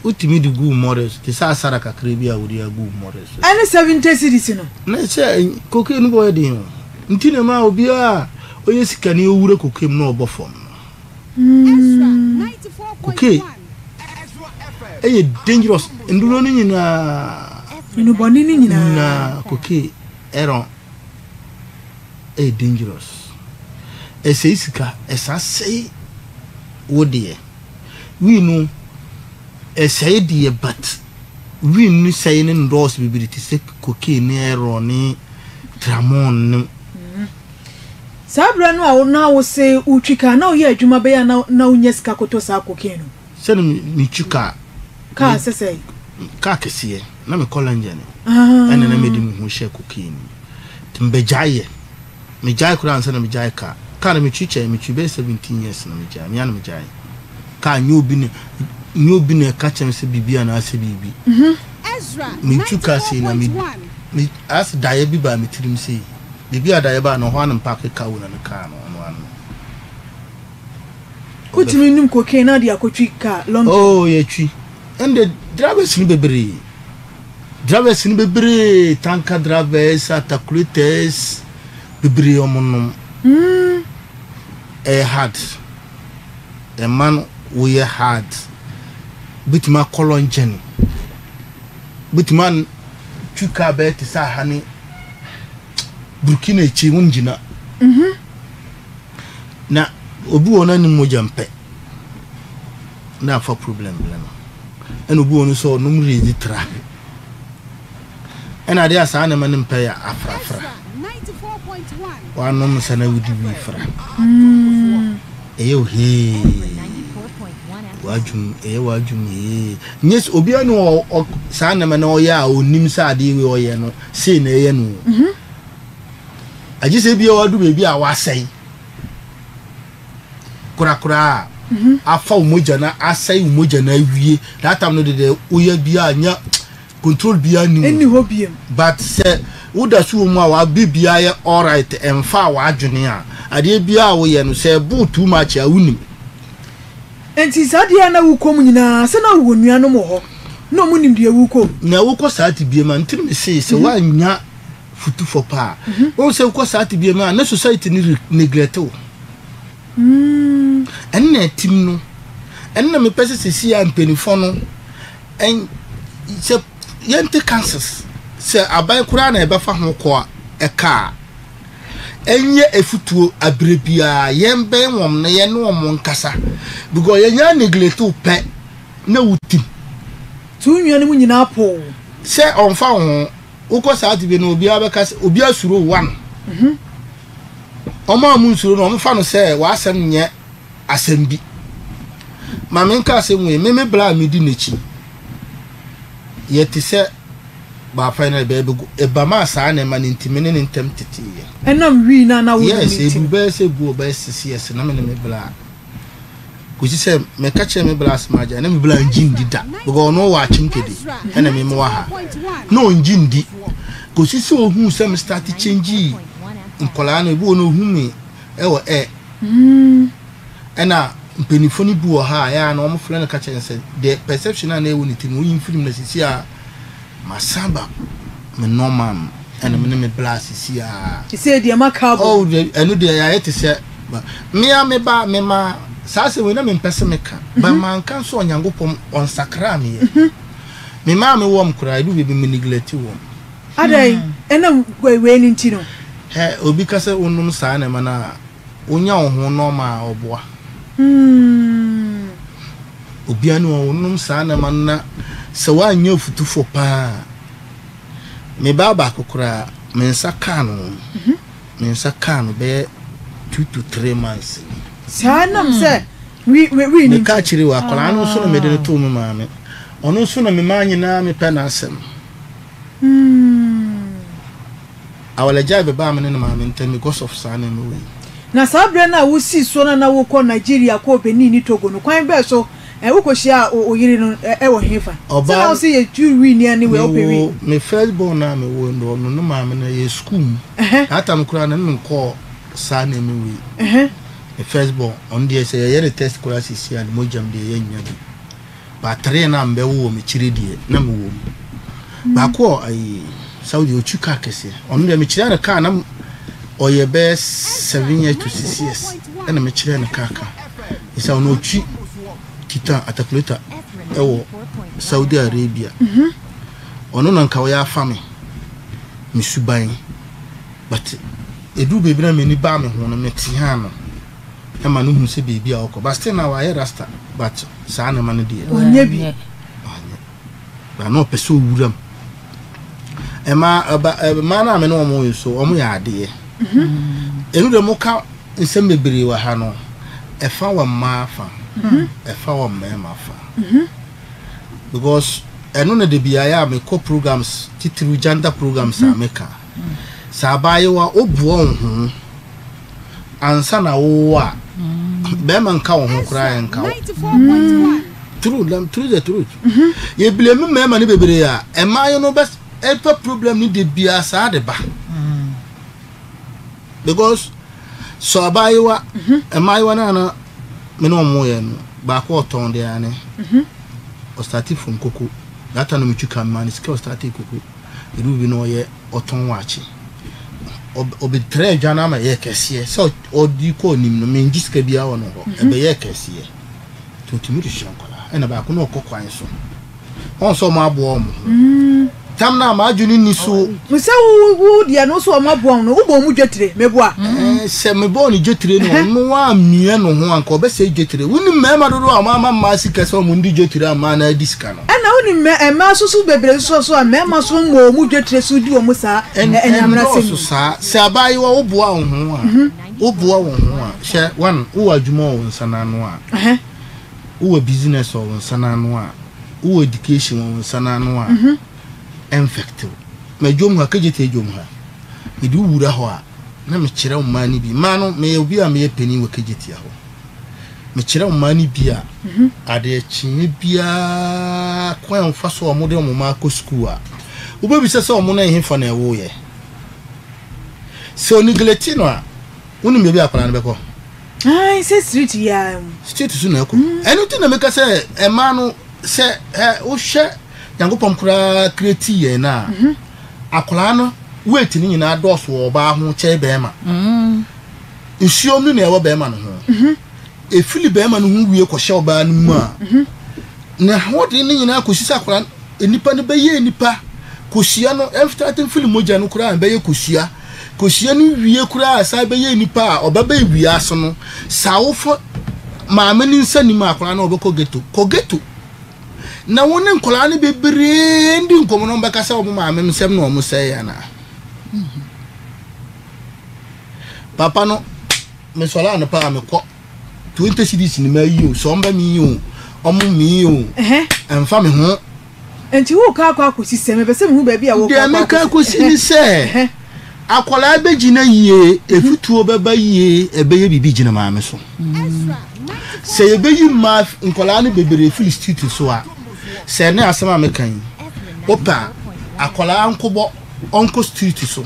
Wotumi de gu wo mmɔre so, te sɛ asara kakra bi a wode agu wo mmɔre so. Ɛne 70 cedis no? Na sɛ cocaine no bɔ yɛ den o. Nti na ɛma obiara a ɔyɛ sikani owura cocaine mu na ɔbɔ fam no. Cocaine ɛyɛ dangerous. Nnuro no nyinaa. Nnubɔne no nyinaa. Nyinaa cocaine. Aaron ɛyɛ dangerous. Ɛsɛe sika, ɛsan sɛe wo deɛ. Wii no ɛsɛe deɛ but wii no sɛe no nnɔɔso bebree te sɛ cocaine ne Aaron ne tramol no. Saa berɛ no a na wo se wotwi kaa na woyɛ adwuma bɛyɛ a na wonya sika kɔtɔ saa cocaine no? Sɛ na metwi kaa. Kaa sɛ sɛn? Kaa kɛseɛ. Na mekɔ London. Ɛna na mede me ho hyɛ cocaine mu. Nti mebɛgyae yɛ. Megyae koraa ansa na megyae kaa. Kaa no metwi kyɛe, metwi bɛyɛ 17 years na megyae. Me ara na megyae. Kaa nyɛ obi na nyɛ obi na ɛka kyerɛ me sɛ biribi anaasɛ biribi. Metwi kaa sei na me me asɛ daeɛ bi baa me tirim sei. Biribi a daeɛ baa no hɔ ara na mepaake kaa wura no kaa no ɔno ara no. Wotumi num cocaine na de akɔtwi car long journey. Oh yɛtwi. Ɛnde drivers no bebree. Drivers no bebree, tanker drivers, atakulators bebree wɔn nom. Mm. Ɛyɛ hard. Ɛma no woyɛ hard. Wobɛtumi akɔ long journey. Wobɛtumi atwi car bɛyɛ te sɛ aha ne Burkina akyi wongyina. Mhm. Na obi wɔ hɔ na ne mogya mpɛ na afa problem brɛ no. Ɛna obi wɔ no sɛ ɔnom redi tra. Ɛna adeɛ a saa nneɛma no mpɛ yɛ afrafra. Wanom nsa na wodi wii fra. Ɛyɛ wo hee. W'adwum ɛyɛ w'adwum hee. Nyɛ sɛ obiara ne ɔ saa nneɛma no ɔyɛ a onim sɛ adeɛ wei ɔyɛ no sei na ɛyɛ no. Agye sɛ ebia wadu baabi a wasɛe korakora a mhm. afa wo mogya na asɛe wo mogya na awie. That time no de deɛ woyɛ biara nya control biara ni mu. hɔ biem. But sɛ woda so wɔ mu a wabi biara yɛ alright ɛmfa a w'adwene a adeɛ biara a woyɛ no sɛ ɛbo too much a wonim. Nti saa adeɛ a na wokɔ mu nyinaa sɛ na wowɔ nuanom wɔ hɔ na ɔmo nim deɛ wokɔ mu. Na wokɔ saa tebea mu a nti na mese sɛ mhm. woannya futufɔ paa. Wohu sɛ wokɔ saa tebea mu a, na society no neglect wo. Ɛno na ɛtim no. Ɛno na mepɛ sɛ sɛsi a mpanimfoɔ no sɛ yɛnte councils sɛ aban koraa na ɛbɛfa ho kɔ a ɛka a ɛnyɛ efutuo abere biara yɛn bɛn wɔn na yɛn ne wɔn nkasa because yɛnya neglect wo pɛ na wotim. Tu nnuanom nyinaa poo. Sɛ ɔnfa wo ho. Wokɔ saa tebea no obiara bɛka sɛ obiara suro wo one. Wɔn a wɔnsuro no wɔfa no sɛ w'asɛm nyɛ asɛm bi. Ma menka asɛm wei, me me bra a medi n'akyi yɛte sɛ baafa no ɛbɛyɛ bɛgu ɛba maa saa nneɛma no nti me ne ne ntam teteeɛ. Ɛnam wii no a na wonom Yes, nti edu no. bɛyɛ sɛ egu ɔbɛyɛ 6 years na me ne me bra. Kɔsi sɛ meka kyerɛ me bra asɛm agya na me bra ngye ndi da because ɔno ɔwɔ akyem kede ɛna me mewɔ ha na ɔngye ndi kɔsi sɛ ohuu sɛ me start change nkɔlaa no ebi wɔ no ohu me ɛwɔ ɛ ɛna mpanyinfoɔ no bi wɔ ha a ɛyɛ a na wɔn frɛ no ka kyerɛ no sɛ the perception a na ɛwɔ ne tirim oyi mfiri mu na sisi a Masan ba me normal no ɛna me ne me bla sisi a. Sisi deɛ ma ka bɔ. Oh ɛno deɛ yɛayɛ te sɛ me a me ba me ma saa asɛm wei na me mpɛ sɛ me ka ba mhm. ma nka nso Onyankopɔn ɔnsakra me yɛ. Mhm. Me maa me wɔm koraa edu baabi me neglect wɔm. Adɛn ɛna wei no nti no. Hɛ obi ka sɛ wonom saa nneɛma no a Wonya wo ho nɔɔma a ɔboa. Obia ne wɔn wonom saa nneɛma no na sɛ woanyɛ ofutufo paa. Me baa baako koraa me nsa kaa no me nsa kaa no bɛyɛ 2 to 3 months ni. Saa nam sɛ wi wi wi ni. Meka kyerɛ wo akwadaa no nso na mede no too me maame. Ɔno nso na me mmaa nyinaa mepɛ n'asɛm. Awaregyae bɛbaa me ne ne maame ntam because of saa nneɛma wei. Na saa berɛ no a wosii soɔ no a na wokɔ Nigeria kɔɔ Benin ne Togo no, kwan bɛn so wokɔhyiaa wo yere no wɔ hefa? Sɛ na Ɔbaa wose yɛ tu wii ni anyway wopɛ wii. Mewoo me first born no a mewoo no ɔno ne maame no yɛ school mu. That time koraa no na menkɔɔ saa nneɛma wei. Me first born ɔno deɛ sɛ yɛyɛ no test koraa seesei a ne mogya mu deɛ yɛnnya bi. But tree no a mebɛwo wɔ m'akyire deɛ na mewɔ mu. Baako wɔ ayi Saudi ɔtwi kaa kɛseɛ. Ɔno deɛ mekyerɛ no kaa na ɔyɛ bɛyɛ 7 years to 6 years ɛna mekyerɛ no kaa ka. Ɛsɛ ɔno ɔtwi titan atakuleta ɛwɔ Saudi Arabia. Ɔno na nka ɔyɛ afa me me suban but ɛduru baabi na m'ani baa me ho no meteaa no. Ɛma no hu sɛ baabi a ɔkɔ but still na wayɛ rasta but saa nneɛma no deɛ. Ɔnyɛ bi. Wanyɛ. But na ɔpɛ sɛ owura mu. Ɛma ɛba mmaa no a me ne wɔn yɛ so wɔn yɛ adeɛ. Ɛnu deɛ mo ka nsɛm bebree wɔ ha no ɛfa wɔ mmaa fa ɛfa wɔ mmarima fa because ɛno na de biara a mekɔ programs titiriw gender programs a meka sɛ abaayewa woboa wo ho. Ansa na wowo a, bɛrima nka wo ho koraa yɛ nka wo. True, them true the truth. Yɛ blame mmarima no bebree a, mmaa yi no bɛ ɛpɛ problem no de bia saa de ba. Because sɛ abaayewa, mmaayewa no ana me ne wɔn yɛ no, baako ɔtɔn deɛ ane, ɔstarte from koko. That time no metwi ka mmaa no sika ɔstarte koko. Ɛdu bi no ɔyɛ ɔtɔn waakye. Ɔbɛtrɛɛ dwa no ama ɛyɛɛ kɛseɛ sɛ ɔde kɔ anim no, mengye sika biara wɔ no hɔ. Mhm. Ɛbɛyɛɛ kɛseɛ. Nti ɔtumi de hwɛ nkwadaa. Ɛna baako no ɔkɔ kwan so. Ɔn sɛ ɔmo aboa ɔmo ho. Mm. Tam no a m'adwene nni so. Sɛ wo wo deɛ no so ɔmo aboa wo no, wobɔ ɔmo dwetire, meboa. Mm. Sɛ mebɔɔ ne dwetire no, ɔno ammia ne ho anka ɔbɛsɛe dwetire. Wonim mmarima dodoɔ a wɔn ama mmaa sika sɛ wɔn ndi dwetire a mmaa no adi sika no. Ɛna wonim mɛ mmaa nso so bebree nso so a mmarima nso mmɔ wɔn dwetire so di wɔn saa anyamerasɛm yi. Ɛndɔɔso saa. Sɛ abaayewa woboa wo ho a, woboa wo ho a, hwɛ, one, wowɔ adwuma wɔ wo nsa no ano a, wowɔ business wɔ wo nsa no ano a, wowɔ education wɔ wo nsa no ano a, ɛnfɛkte wo. Ma dwom ha, KJT dwom ha, mede wo wura hɔ a, na mekyerɛ wo mmaa no bi. Mmaa no, meyɛ obi a meyɛ panin wɔ KJT hɔ. Mekyerɛ mmaa no bi a, adeɛ kyeeɛ biara kwan a wɔfa so a wɔde wɔn mma akɔ sukuu a, wobɛbisa sɛ wɔn no ɛhefa na ɛwoeɛ. Sɛ onigleti no a, wonim baabi a akwadaa no bɛkɔ? Ae, sɛ street yi ara mu. Street so na ɛkɔ. Ɛno nti na meka sɛ mmaa no sɛ ɛ wohwɛ Nyankopɔn koraa create yɛn no a, akwadaa no weight no nyinaa dɔɔso wɔ ɔbaa ho kyɛn bɛrima. Nsuo no na ɛwɔ bɛrima no ho. Ɛfiri bɛrima no ho wie kɔhyɛ ɔbaa no mu a, ne ahoɔden no nyinaa kɔsi sɛ akwadaa nipa no bɛyɛ nipa. Kosua no, ɛmfitati mfiri mogya no koraa bɛyɛ kosua. Kosua no wie koraa san bɛyɛ nipa a ɔbɛbɛ wiase no. Sɛ awofo maame no nsa nim akwadaa no ɔbɛkɔ ghetto. Kɔ ghetto. Na wo ne nkwadaa no bebree ndi nkɔmmɔ na wɔbɛka sɛ wɔn maame nsɛm na wɔn sɛe anaa. Papa no, mesɔre anɔpa a mekɔ 20 cedis ni ma yi o, sɛ ɔmbɛ mi yi o, ɔmo mi yi o, ɛmfa me ho. Nti wo ka akɔ akɔsi sɛ, mepɛ sɛ mehu baabi a wo ka akɔ akɔsi. Deɛ meka akɔsi ne sɛ, akwadaa bɛgyina yie, efutuo bɛba yie, ɛbɛyɛ biribi gyina maame so. Sɛ yɛbɛyi mmaa nkwadaa no bebree firi street so a, sɛ ne asɛm a meka yi, wopɛ a, akwadaa nkobɔ ɔnkɔ street so.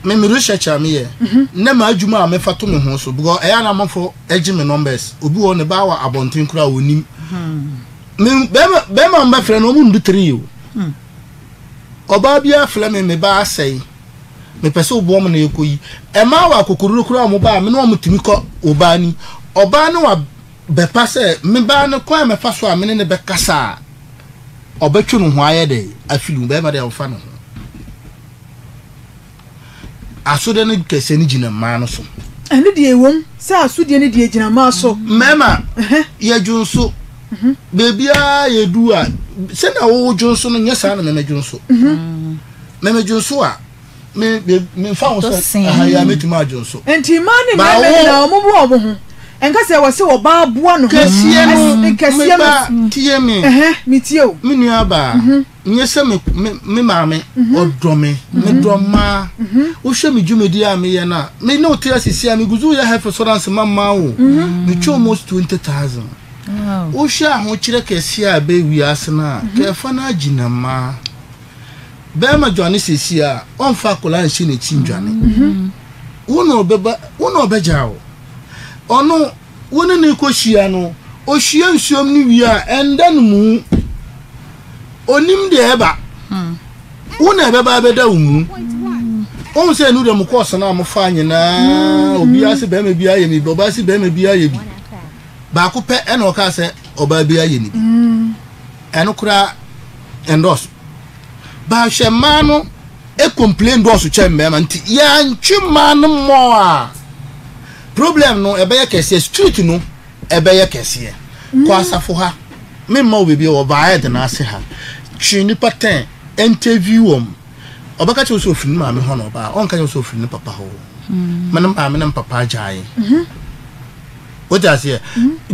Me me research a meyɛ ne m'adwuma a mefa to me ho so because ɛyɛ na amanfo gye me numbers obi wɔ ne ba wɔ abɔnten koraa onim me bɛrima bɛrima mbɛfrɛ no ɔmo ndu three o ɔbaa bi afrɛ me me ba asɛe mepɛ sɛ oboa mu na yɛkɔ yi ɛmaa wɔ akokoduro koraa ɔmo ba a me ne ɔmo tumi kɔ ɔbaa ni ɔbaa no wa bɛpa sɛ me ba no kwan a mɛfa so a me ne ne bɛkasa a ɔbɛtwe ne ho ayɛ dɛ afili mu bɛrima deɛ ɔfa ne ho Asodie no kɛseɛ no gyina mmaa no so. Ɛno deɛ ɛwom sɛ asodie no deɛ gyina mmaa so. Mmarima, yɛdwonso. Baabiara yɛdu a, sɛnea wowo dwonso no nyɛ saa na meme dwonso. Meme dwonso a, me me memfa ho sɛ aha yi a mɛtumi adwonso. Nti mmaa ne mmarima nyinaa wɔn bo wɔn ho. Ɛnka sɛ ɛwɔ sɛ ɔbaa boa ne ho. Kɛseɛ no, Kɛseɛ me no. ba, tie me. Ɛhɛ, metie o. Me nua baa, nyɛ sɛ me, me, me maame, ɔdɔ me, medɔ mmaa. Wohwɛ me dwumadie a meyɛ no a, me ne wo te ase sia, megu so yɛ health insurance ma mmaa o. Metwa almost 20,000. Wohwɛ ahokyerɛ kɛseɛ a ɛbɛ wiase no a, kɛfa no agyina mmaa. Bɛrima dwane seesei a, ɔmfa akwadaa nhyɛ n'akyi ndwane. Wo na ɔbɛba, wo na ɔbɛgyaa wo. Ɔno, wo ne no rekɔhyia no, ɔhyia nsuom no wie a, ɛnda no mu. Ɔnim deɛ ɛba. Wo na ɛbɛba abɛda wo mu. Wohu sɛ ɛnu deɛ mo kɔɔso no a mofaa nyinaa, obiara se bɛrima biara yɛ me bi, ɔbaa se bɛrima biara yɛ bi. Baako pɛ ɛna ɔkaa sɛ ɔbaa biara yɛ ne bi. Ɛno koraa ɛndɔɔso. But hwɛ mmaa no complain dɔɔso kyɛn mmarima nti yɛantwe mmaa no mmɔɔ a problem no ɛbɛyɛ kɛseɛ street no ɛbɛyɛ kɛseɛ. Kɔ asafo ha memma wo baabi wɔ baayɛ de n'ase ha twe nipa tɛn interview wɔn ɔbɛka kyerɛ wo sɛ ofiri ne maame hɔ na ɔbaa ɔnka kyerɛ wo sɛ ofiri ne papa hɔ. Me ne maame ne papa agyae. Wote aseɛ?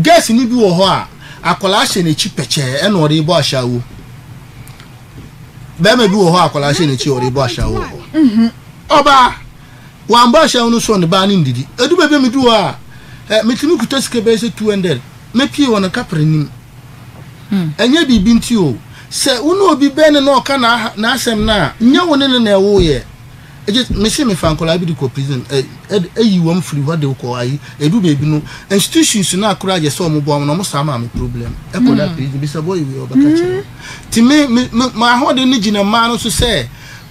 Girls no bi wɔ hɔ a, akwadaa hyɛ n'akyi pɛkyɛɛ ɛna ɔde bɔ ahyɛawo. Bɛrima bi wɔ hɔ a akwadaa hyɛ n'akyi ɔde bɔ ahyɛawo wɔ hɔ. Ɔbaa, wambɔ ahyɛawo no so ne baa no ndidi. Edu baabi a medu hɔ a, ɛ metumi kuta sika bɛyɛ sɛ 200 mepie wɔ ne kapra nim. Ɛnyɛ biribi nti o. Sɛ wo ne obi bɛn no na ɔka n'asɛm no a, nyɛ wo ne no na ɛwoeɛ. Egye mese mefa nkwadaa bi de kɔ prison ɛ ɛ eyi wɔn firi hɔ de kɔ ayi edu beebi no institutions no akora agye sɛ wɔn boa wɔn na wɔn saa maame problem ɛkɔ da prison bisa boy wei ɔbɛka kyerɛ ti me me me ma ahoɔden no gyina mmaa no so sɛ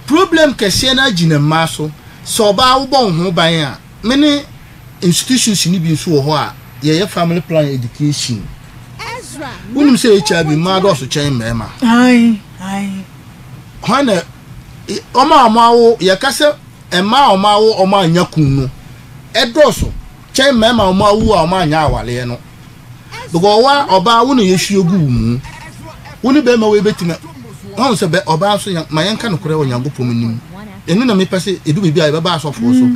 problem kɛseɛ no agyina mmaa so sɛ ɔbaa wobɔ wo ho ban a me ne institutions no bi nso wɔ hɔ a yɛyɛ family plan education wonim sɛ HIV mmaa dɔɔso kyɛn mmarima. Hwan na wɔn a wɔawo, yɛka sɛ mmaa a wɔawo wɔn annya kun no, ɛdɔɔso kyɛn mmarima a wɔawu a wɔannya awareɛ no. Because ɔwa ɔbaa wo na yɛhwie gu wo mu. Wo ne bɛrima wei bɛtumi wɔn sɛ bɛ ɔbaa nso ma yɛnka nokorɛ wɔ Nyankopɔn anim. Ɛno na mepɛ sɛ ɛdu baabi a yɛbɛba asɔfoɔ so.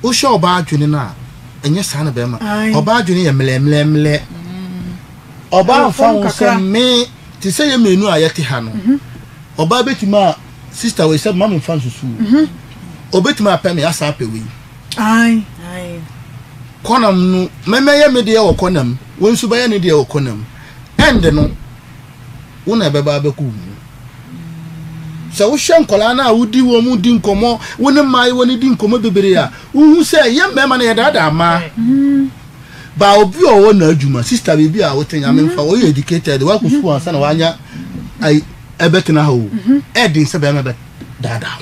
Wohwɛ ɔbaa adwene no a, ɛnyɛ saa na bɛrima. Ɔbaa adwene yɛ mlɛmlɛmlɛ. Ɔbaa mfa ho sɛ me te sɛ yɛ mmienu a yɛte ha no. Ɔbaa bɛtumi a sister wei sɛ mma me nfa nsusu o. Ɔbɛtumi apɛ me asa apɛ wei. Kɔnam no mɛmɛyɛ me deɛ wɔ kɔnam wei nso bɛyɛ ne deɛ wɔ kɔnam. Ɛnde no wo na ɛbɛba abɛkɔ wo mu. Sɛ wohwɛ nkwadaa no a wodi wɔn di nkɔmmɔ wo ne mmaayewa no di nkɔmmɔ bebree a wohu sɛ yɛ mmarima no yɛdaadaa mmaa. Ba obi a ɔwɔ n'adwuma sister baabi a wote nyame mfa ɔyɛ educated wakɔ sukuu ansa na wanya ayi ɛbɛtena ha o ɛden sɛ bɛrima bɛ daadaa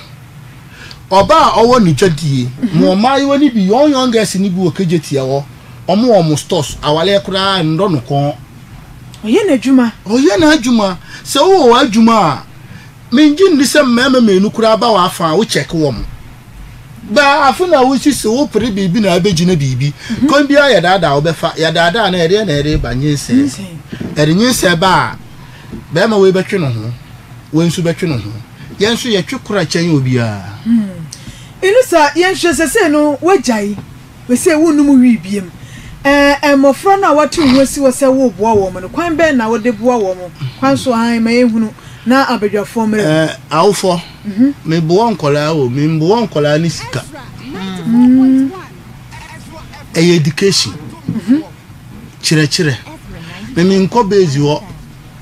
wo ɔba a ɔwɔ ne dwadie mo ɔmaayewa no bi young young girls no bi wɔ kegye hɔ ɔmo wɔ ɔmo stores awaleɛ koraa ndɔ no kɔn ɔyɛ n'adwuma ɔyɛ n'adwuma sɛ wowɔ w'adwuma a Mengye nni sɛ mmarima mmienu koraa ba w'afa a wo check wɔn. Baa afe na wosi so wopere biribi na abɛgyina biribi. Kwan biara yɛdaadaa wobɛfa. Yɛdaadaa na ɛdeɛ na ɛde ba nyinsɛn. Ɛde nyinsɛn ba a, bɛrima wei bɛtwe ne ho, wei nso bɛtwe ne ho. Yɛn nso yɛtwe kora kyɛn obiara. Inusa, yɛnhwɛ sɛsɛi no woagyae. Mese wonnom wii biom. Ɛɛ, mmɔfra no a woate wo ho asi hɔ sɛ woreboa wɔn no, kwan bɛn na wode boa wɔn? Kwan so aane, ma yɛnhunu, na abadwafoɔ mmra mu. Ɛɛ, awofɔ, meboa nkwadaa o, memboa nkwadaa ne sika. Ɛyɛ education, kyerɛkyerɛ. Me menkɔ base hɔ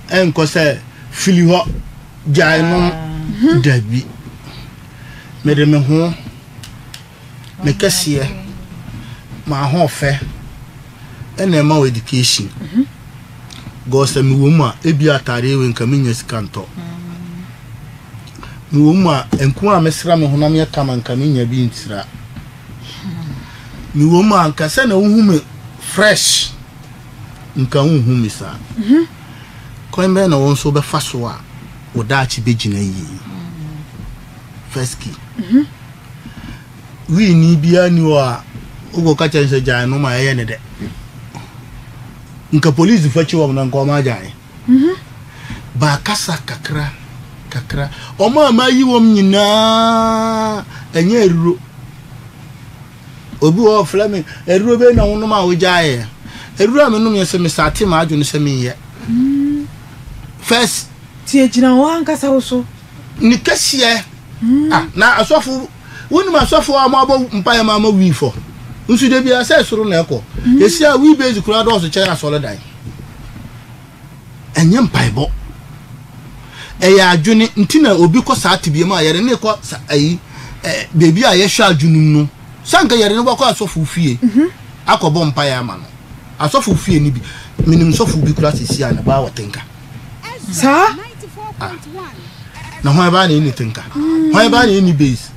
nkɔ sɛ fili hɔ, gyae nom, dabi. Mede me ho. Me kɛseɛ, m'ahoɔfɛ ɛna ɛma wo education. Gɔɔ sɛ mewɔ mu a, ebi ataadeɛ wei nka menya sika ntɔ. Mewɔ mu a, nku a mesra me honam yɛ kama nka menya bi nsira. Mewɔ mu a, nka sɛ na wohu me fresh, nka wonhu me saa. Kwan bɛn na wo nso wobɛfa so a wo daakye bɛgyina yie? First key. Wii biara nni hɔ a wokɔka kyerɛ no sɛ gyae nom a ɛyɛ ne dɛ. Nka polisifo akyi wɔn na nka wɔn agyae. Baakasa kakra kakra. Wɔn a mayi wɔn nyinaa ɛnyɛ aduro. Obi wɔ hɔ ɔfrɛ me aduro bɛyi na wonom a wogyaeɛ. Aduru a menomyɛ sɛ mesate m'adwene sɛ menyɛ. First. Nti egyina wo ankasa wo so. Ne kɛseɛ. Ah, na asɔfo, wonim asɔfo a wɔabɔ mpaeɛ ma ama wii fɔ. Nso da biara sɛ soro na ɛkɔ. Esi a wii base koraa dɔɔso kyɛn asɔredan. Ɛnyɛ mpaebɔ. Ɛyɛ adwene nti na obi kɔ saa tebea mu a yɛde ne kɔ sa ayi ɛ beebi a yɛhwɛ adwene mu no. Sɛ anka yɛde no bɛkɔ asɔfo fie akɔbɔ mpaeɛ ama no. Asɔfo fie no bi, menim sɔfo bi koraa sisi a ne ba wɔ tenka. Saa? Ah. Na hwan baa na ɛnni tenka? Hwan baa na ɛnni base?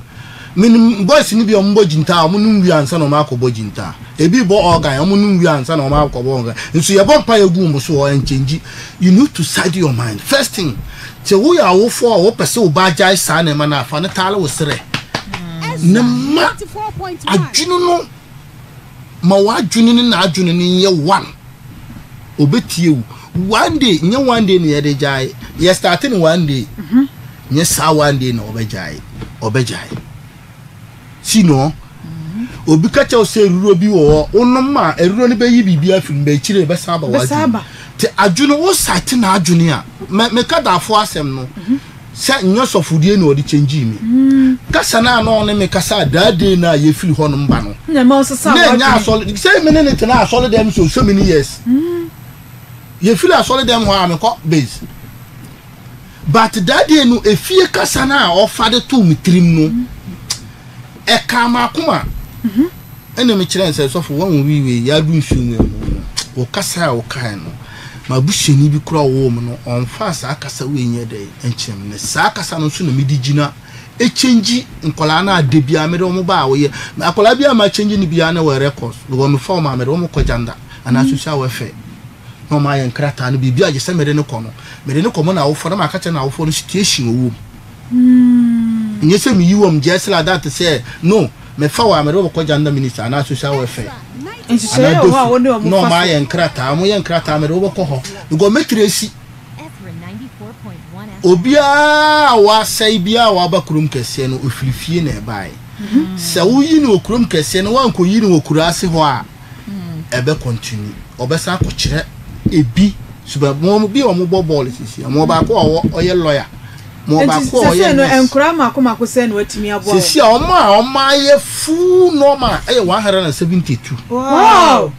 Menim boys no bi a wɔbɔ gyintaa a wɔnom wie ansa na wɔakɔbɔ gyintaa. Ebi bɔ organ, wɔnom wie ansa na wɔakɔbɔ organ. Nso yɛbɔ mpaeɛ gu wɔn so hɔ, ɛnkyɛngyi. You need to side your mind. First thing, sɛ woyɛ awofoɔ a wopɛ sɛ wo ba agyae saa nneɛma no a, fa no taale wo serɛ. Ne ma adwene no Ma w'adwene ne n'adwene no nyɛ one. Obetie wo. One day, nyɛ one day na yɛde gyae. Yɛ start no one day. Mhm. Nyɛ saa one day na ɔbɛgyae. Ɔbɛgyae. Si no. Mhm. Obi ka kyɛw sɛ eruro bi wɔ hɔ. Wonom a eruro no bɛyi biribi afiri mu, bɛkyire bɛsan aba w'adwene. Te adwene wo site n'adwene a. Meka daafo asɛm no. Mhm. Sɛ nnyɛ sɔfodie na ɔde kyɛngyii me. Kasa no a na ɔne me kasa that day no a yɛfiri hɔ nom ba no, na ɛnyɛ asɔre, sɛ me ne no tenaa asɔre dɛm so so many years. Yɛfiri asɔre dɛm hɔ a mekɔ base. But that day no, efie kasa no a ɔfa de too me tirim no, ɛkaa m'akoma. Ɛna mekyerɛɛ no sɛ, Sɔfo, woahu wii wei, yɛadu nsuo mu mu no, wo kasa a wokae no, m'abusuani bi koraa a ɔwɔ mu no, ɔmfaa saa kasa wei nyɛ dɛn nkyerɛ me. Na saa kasa no nso na mede gyina ɛkyɛngyi nkwadaa no a da biara mede wɔn ba a wɔyɛ. Akwadaa biara a makyɛngyi no biara na wɔ records, because mefa wɔn a mede wɔn kɔ gyanda anaa social welfare na wɔn ayɛ nkrataa no biribi a gye sɛ mede no kɔ no, mede no kɔ mo na awofoɔ na maka kyerɛ n'awofoɔ no situation ɔwɔ mu. Nyɛ sɛ meyi wɔn just like that sɛ no mefa wɔ a mede wɔbɛkɔ gender minister anaa social welfare anaa dofu na wɔn ayɛ nkrataa wɔn yɛ nkrataa mede wɔbɛkɔ hɔ because mɛtiri esi obiara a wasɛe biara a waba kurom kɛseɛ no ofiri fie na ɛbaeɛ sɛ woyi no wɔ kurom kɛseɛ no wankɔyi no wɔ kuraase hɔ a ɛbɛ continue ɔbɛsan akɔkyerɛ ebi suba mo bi a wɔn bɔ bɔɔl sisi mo baako a ɔwɔ ɔyɛ lawyer mo baako a ɔyɛ nurse. Nkura mako mako sɛ na watumi aboa wɔn. Sisi a wɔn a wɔn ayɛ full normal ɛyɛ 172. Wow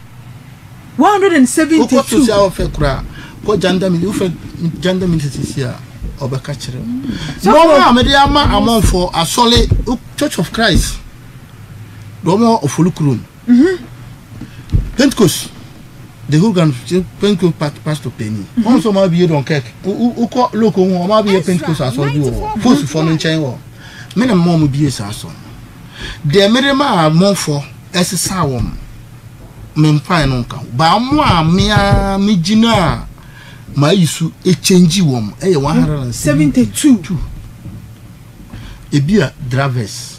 172. Wokɔ social welfare kura kɔ gender ministry wofɛ gender ministry sisi a ɔbɛka kyerɛ wo. Nneɛma a mede ama amanfoɔ asɔre Church of Christ deɛ wɔn wɔ Ofori kurom. Pentecost the whole grand Pentecost pastor panyin. Wɔn nso wɔn abie Dunkirk. Wokɔ loko ho wɔn abie Pentecost asɔre bi wɔ hɔ. Postfoɔ no nkyɛn wɔ. Me na mma wɔn bie saa asɔre no. Deɛ mede ma amɔfoɔ ɛsesa wɔn me mpae no nka ho. Ba wɔn a me ara me gyina a maa yi so ekyɛngyi wɔn ɛyɛ 172. Ebi a drivers.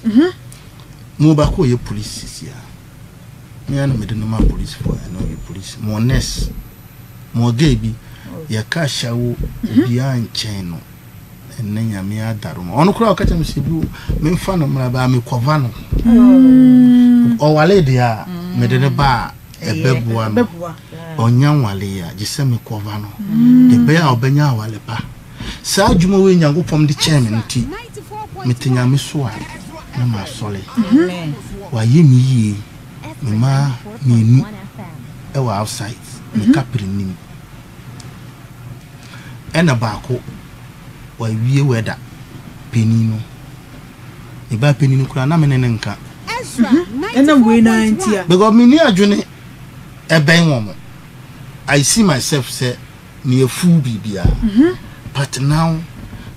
Mo baako ɔyɛ police sisi a. Me ara na mede no maa policefoɔ ɛna ɔyɛ police. Mo nurse, mo girl bi yɛka ahyɛwo obiara nkyɛn no ɛnɛ nyame adaro ma ɔno koraa ɔka kyerɛ me sɛ bi memfa no mmra baa mekɔva no. Ɔwale deɛ a mede no ba a ɛbɛboa no. Ɔnya nwale a gye sɛ mekɔva no. De bɛyɛ a ɔbɛnya awale pa. Saa adwuma wei Nyankopɔn de kyɛɛ me no nti, mete Nyame so a na masɔre. Wayɛ me yie, me mma mienu wɔ outside, me kapre nnim. Ɛna baako wawie wɛda panin no. Me ba panin no koraa na me ne no nka. Ɛnam wei no ara nti a. Because menni adwene ɛbɛn wɔn. I see myself sɛ meyɛ full biribiara but now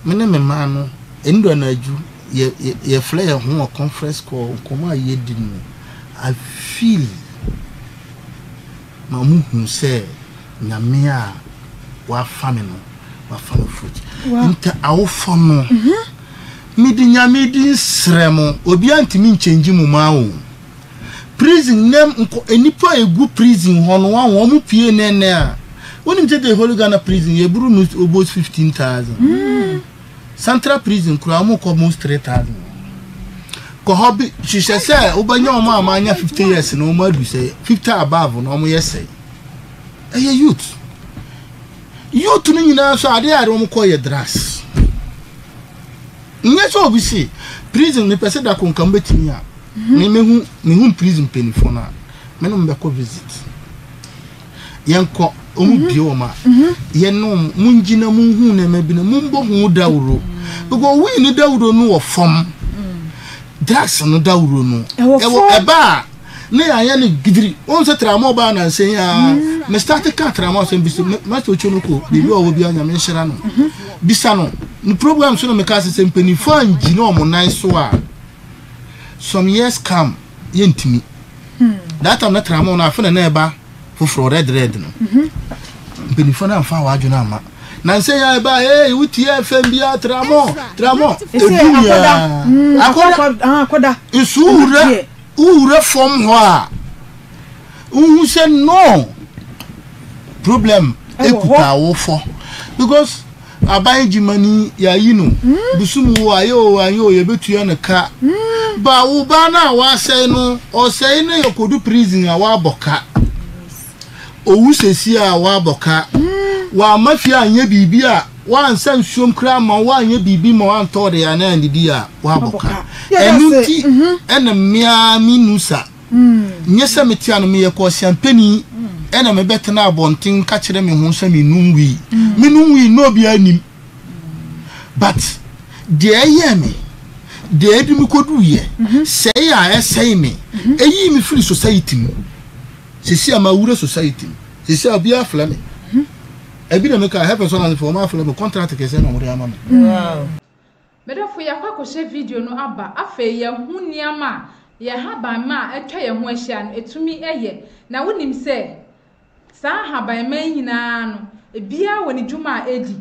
me ne me mma no ɛndu anadwo yɛ yɛfrɛ yɛn ho wɔ conference call nkɔmmɔ a yɛdi no I feel ma ɔmo hu sɛ nyame a wafa me no wafa me fruit nti awofo no mede nyame din srɛ mo obiara ntumi nkyɛngye mo ma o. Prison nɛm nkɔ nnipa a egu prison hɔ no wɔn wɔn pie nɛ nɛ a wonim sɛ the whole Ghana prison yɛ buru no almost 15,000 mm. Central prison kura wɔn kɔ almost 3,000 kɔ hɔ bi hyehyɛ sɛ wobɛnya wɔn a wɔanya 50 years na wɔn adu sɛ 50 above na wɔn yɛ sɛ. Ɛyɛ youth. Youth no nyinaa nso adeɛ a wɔn kɔ yɛ drugs. Nyɛ sɛ obi se prison mepɛ sɛ dako nka mbɛtumi a me mehu mehu prison mpanyinfoɔ no a me ne wɔn bɛkɔ visit. Yɛnkɔ wɔn bie wɔn a yɛne wɔn mo ngyina mo nhu nneɛma bi na mo mbɔ ho dawuro because wii ne dawuro no wɔ fam drugs no dawuro no ɛwɔ ɛba a. Ne yɛayɛ no gidiri wɔn sɛ tramɔ baa nansa yi ara mm. me start ka tramɔ asɛm bi so master otwo no ko biribi a ɔwɔ bi a nyame nhyira no mhm. bisa no ne program so na meka sɛ sɛ mpanimfoɔ angyina wɔn nan so a some years come yɛntumi hmm. that time na tramɔ no afe na na ɛba foforɔ red red no mhm. mpanimfoɔ no amfa wɔn adwene amma nansa yi a ɛba ee wotie fm bi a tramɔ tramɔ edu nyinaa mm, akɔda nsu wura Wowura fam hɔ a, wohu sɛ no problem ekuta awofɔ because aban gyimani yɛayi no hmm. busum wo ayɛ o anyɛ o yɛbɛtua no ka hmm. ba wo ba no a wasɛe no ɔsɛe no yɛkɔdu prison a wabɔ ka owu sɛsi a wabɔ ka hmm. wama fie anyɛ biribi a Woansa nsuom koraa ma woanyɛ biribi ma woantɔ de anaa annidi a, woabɔ ka. Ɛno nti na me ara me Nusa, nyɛ sɛ mete ano, meyɛ kɔɔsiampani na mebɛtena abɔnten ka kyerɛ me ho sɛ menum wii. Menom wii na obiara nnim. But deɛ ɛyɛɛ me, deɛ ɛde me kɔduiɛ, sɛe a ɛsɛe me, ɛyii me firi society mu. Seesei a mawura society mu, seesei a obiara frɛ me. Ebi na meka help us ɔnanfo wɔn afrɛ me contract kɛseɛ na wɔde ama me. Me dɔfo yɛakɔ akɔhyɛ video no aba afei yɛahu nneɛma a yɛn nhabamma a atwa yɛn ho ahyia no ɛtumi yɛ. Na wonim sɛ saa nhabamma yi nyinaa no ebiara wɔ ne dwuma a ɛdi.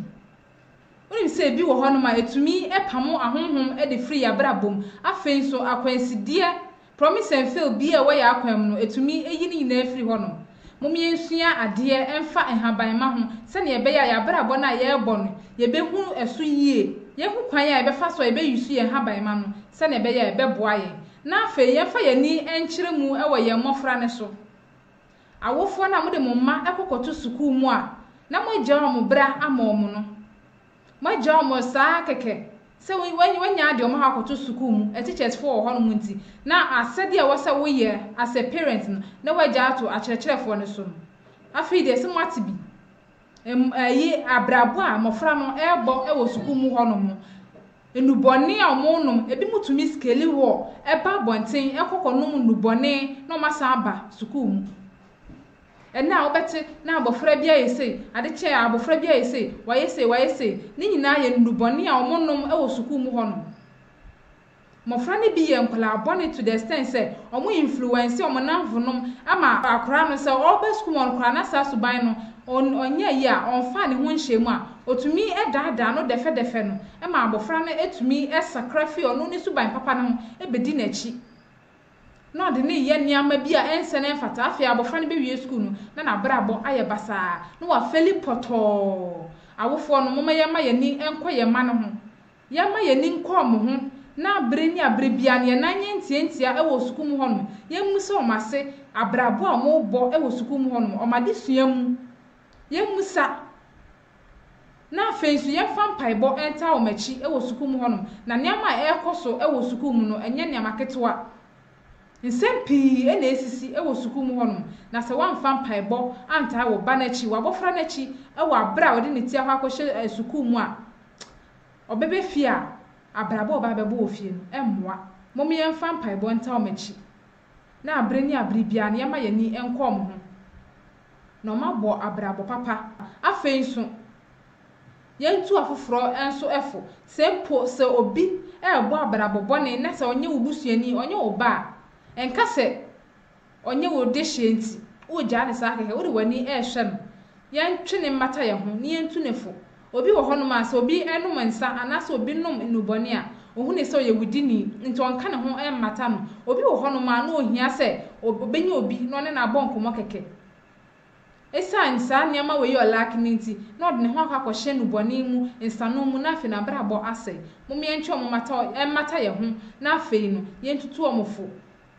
Wonim sɛ ebi wɔ hɔnom a ɛtumi pamo ahonhom de firi yɛn abrabɔ mu. Afei nso akwansideɛ Promise and fail biaa ɛwɔ yɛn akwan mu no, ɛtumi yi ne nyinaa firi hɔ nom. Mom yɛnsua adeɛ mfa nhabanmma ho sɛdeɛ ɛbɛyɛ a yɛn abrabɔ no a yɛrebɔ no, yɛbɛhunu ɛso yie. Yɛhu kwan a yɛbɛfa so a yɛbɛ use yɛn nhabanmma no sɛdeɛ ɛbɛyɛ a ɛbɛboa yɛn. Na afei yɛmfa yɛn ani nkyerɛ mu wɔ yɛn mmɔfra no so. Awofoɔ no a mode mo mma kɔ kɔto sukuu mu a na moagya wɔn bra ama wɔn no, Moagya wɔn saa kɛkɛ sɛ wɔanya adeɛ wɔn akɔto sukuu mu, teachers foɔ wɔ hɔnom nti, na asɛdeɛ a ɛwɔ sɛ woyɛ as a parent no, na woagya ato akyerɛkyerɛfoɔ no so no. Afei deɛ sɛ moate bi, ɛyi abrabɔ a mmɔfra no ɛrebɔ wɔ sukuu mu hɔnom no, nnubɔne a wɔnom, ebi mo tumi skeli wɔ ɛba abɔnten ɛkɔ kɔnom nnubɔne na wɔasan aba sukuu mu. Ɛnnɛ a wobɛte na abɔfra bi ayɛ sei, ade kye a abɔfra bi ayɛ sei, wayɛ sei, wayɛ sei, ne nyinaa yɛ nnubɔne a wɔnom wɔ sukuu mu hɔnom. Mmɔfra no bi yɛ nkwadaa bɔne to the extent sɛ wɔn influence wɔn nnamfonom ama akwadaa no sɛ ɔreba sukuu mu koraa na saa suban no ɔnyɛ yie a, ɔmfaa ne ho nhyɛɛ mu a, ɔtumi daadaa no dɛfɛdɛfɛ no ma abɔfra no tumi sakra fi ɔno ne suban papa no ho bɛdi n'akyi. na ɔde no reyɛ nneɛma bi a ɛnsɛ na ɛmfata. Afei abɔfra no bɛwie sukuu no, na n'abrabɔ ayɛ basaa, na wafeli pɔtɔɔ. Awofoɔ no, momma yɛmma yɛn ani nkɔ yɛn mma no ho. Yɛmma yɛn ani nkɔ wɔn ho, na bere ne abere biara no, yɛn nan nyɛ ntiantia wɔ sukuu mu hɔnom. Yɛmmisa wɔn ase abrabɔ a wɔrebɔ wɔ sukuu mu hɔnom, wɔn adesua mu. Yɛmmisa. Na afei nso, yɛmfa mpaebɔ ntaa wɔn akyi wɔ sukuu mu hɔnom. Na nneɛma a ɛrekɔ so wɔ sukuu mu no, ɛnyɛ nneɛma ketewa. Nsɛm pii na ɛresisi wɔ sukuu mu hɔnom, na sɛ woamfa mpaebɔ antaa wo ba no akyi, w'abɔfra no akyi wɔ bere a ɔde ne ti akɔ akɔhyɛ sukuu mu a, ɔbɛba fie a, abrabɔ a ɔba abɛbɔ wɔ fie no, ɛmmoa. Mom yɛmfa mpaebɔ ntaa wɔn akyi, na bere ne abere biara no, yɛmma yɛn ani nkɔ wɔn ho. na wɔabɔ abrabɔ papa. Afei nso, yɛntu afoforɔ nso fo. Sɛ mpo sɛ obi rebɔ abrabɔ bɔne na sɛ ɔnyɛ wo busuani, ɔnyɛ wo ba a, nka sɛ ɔnyɛ wo dehyeɛ nti, woregyaa no saa kɛkɛ, wode w'ani rehwɛ no. Yɛntwe no mmata yɛn ho na yɛntu no fo. Obi wɔ hɔnom a, sɛ obi nom nsa anaasɛ obi nom nnubɔne a, ohu no sɛ ɔyɛ wudini, nti ɔnka ne ho mmata no. Obi wɔ hɔnom a, na ohia sɛ obenya obi na ɔne no abɔ nkɔmmɔ kɛkɛ. Esiane saa nneɛma wei a ɔlaake no nti, na ɔde ne ho akɔ akɔhyɛ nnubɔne mu, nsanom mu, na afei n'abrabɔ asɛe. Mom yɛntwe wɔn mmata mmata yɛn ho, na afei no, yɛntutu wɔn fo,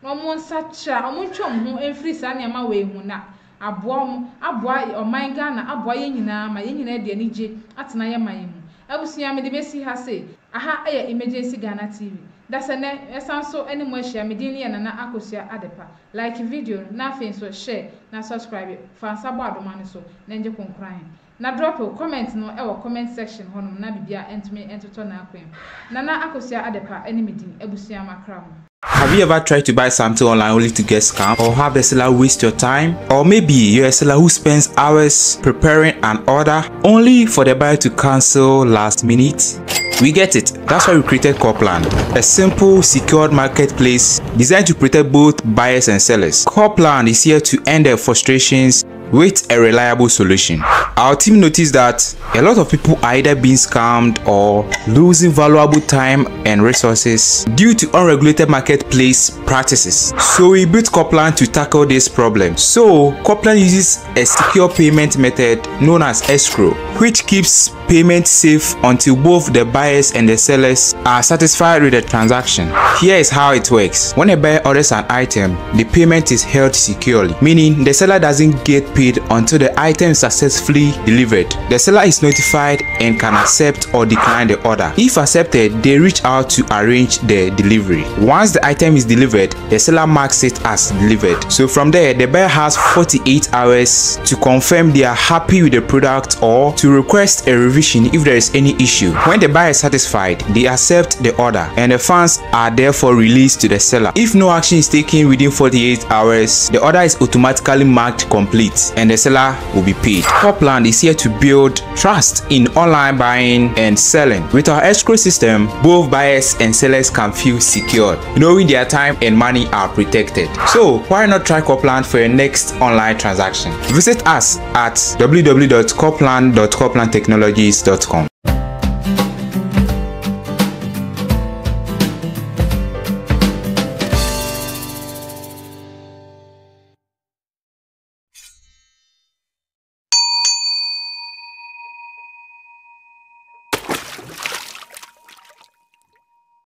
na wɔnsakyera, wɔntwe wɔn ho mfiri saa nneɛma wei ho, na. Aboa wɔn, aboa ɔman Ghana, aboa yɛn nyinaa ma yɛn nyinaa de anigye atena yɛn man mu. Abusua, mede bɛsi ha sei. Aha yɛ Emergency Ghana TV. Dasɛnɛ, mɛsan nso ne mo ahyia. Me din ne yɛ Nana Akosua Adepa. Like video no, na afei nso share na subscribe. Fa nsa bɔ adoma no so na ngye konkoran. Na drop wo comment no wɔ comment section hɔnom na biribiara ntumi ntotɔ n'akwan mu. Nana Akosua Adepa ne me din. Abusua makra mo. Have you ever tried to buy something online only to get scammed or have the seller waste your time? Or maybe you're a seller who spends hours preparing an order only for the buyer to cancel last minute? We get it. That's why we created Corplan, a simple, secured marketplace designed to protect both buyers and sellers. Corplan is here to end their frustrations with a reliable solution. Our team noticed that a lot of people are either being scammed or losing valuable time and resources due to unregulated marketplace practices. So we built Corplan to tackle this problem. So Corplan uses a secure payment method known as escrow, which keeps payment safe until both the buyers and the sellers are satisfied with the transaction. Here is how it works. When a buyer orders an item, the payment is held securely, meaning the seller doesn't get paid until the item is successfully delivered. The seller is notified and can accept or decline the order. If accepted, they reach out to arrange the delivery. Once the item is delivered, the seller marks it as delivered. So from there, the buyer has 48 hours to confirm they are happy with the product or to request a revision if there is any issue. When the buyer is satisfied, they accept the order and the funds are therefore released to the seller. If no action is taken within 48 hours, the order is automatically marked complete and the seller will be paid. Corplan is here to build trust in online buying and selling. With our escrow system, both buyers and sellers can feel secured, knowing their time and money are protected. So why not try Corplan for your next online transaction? Visit us at www.corplan.corplantechnologies.com.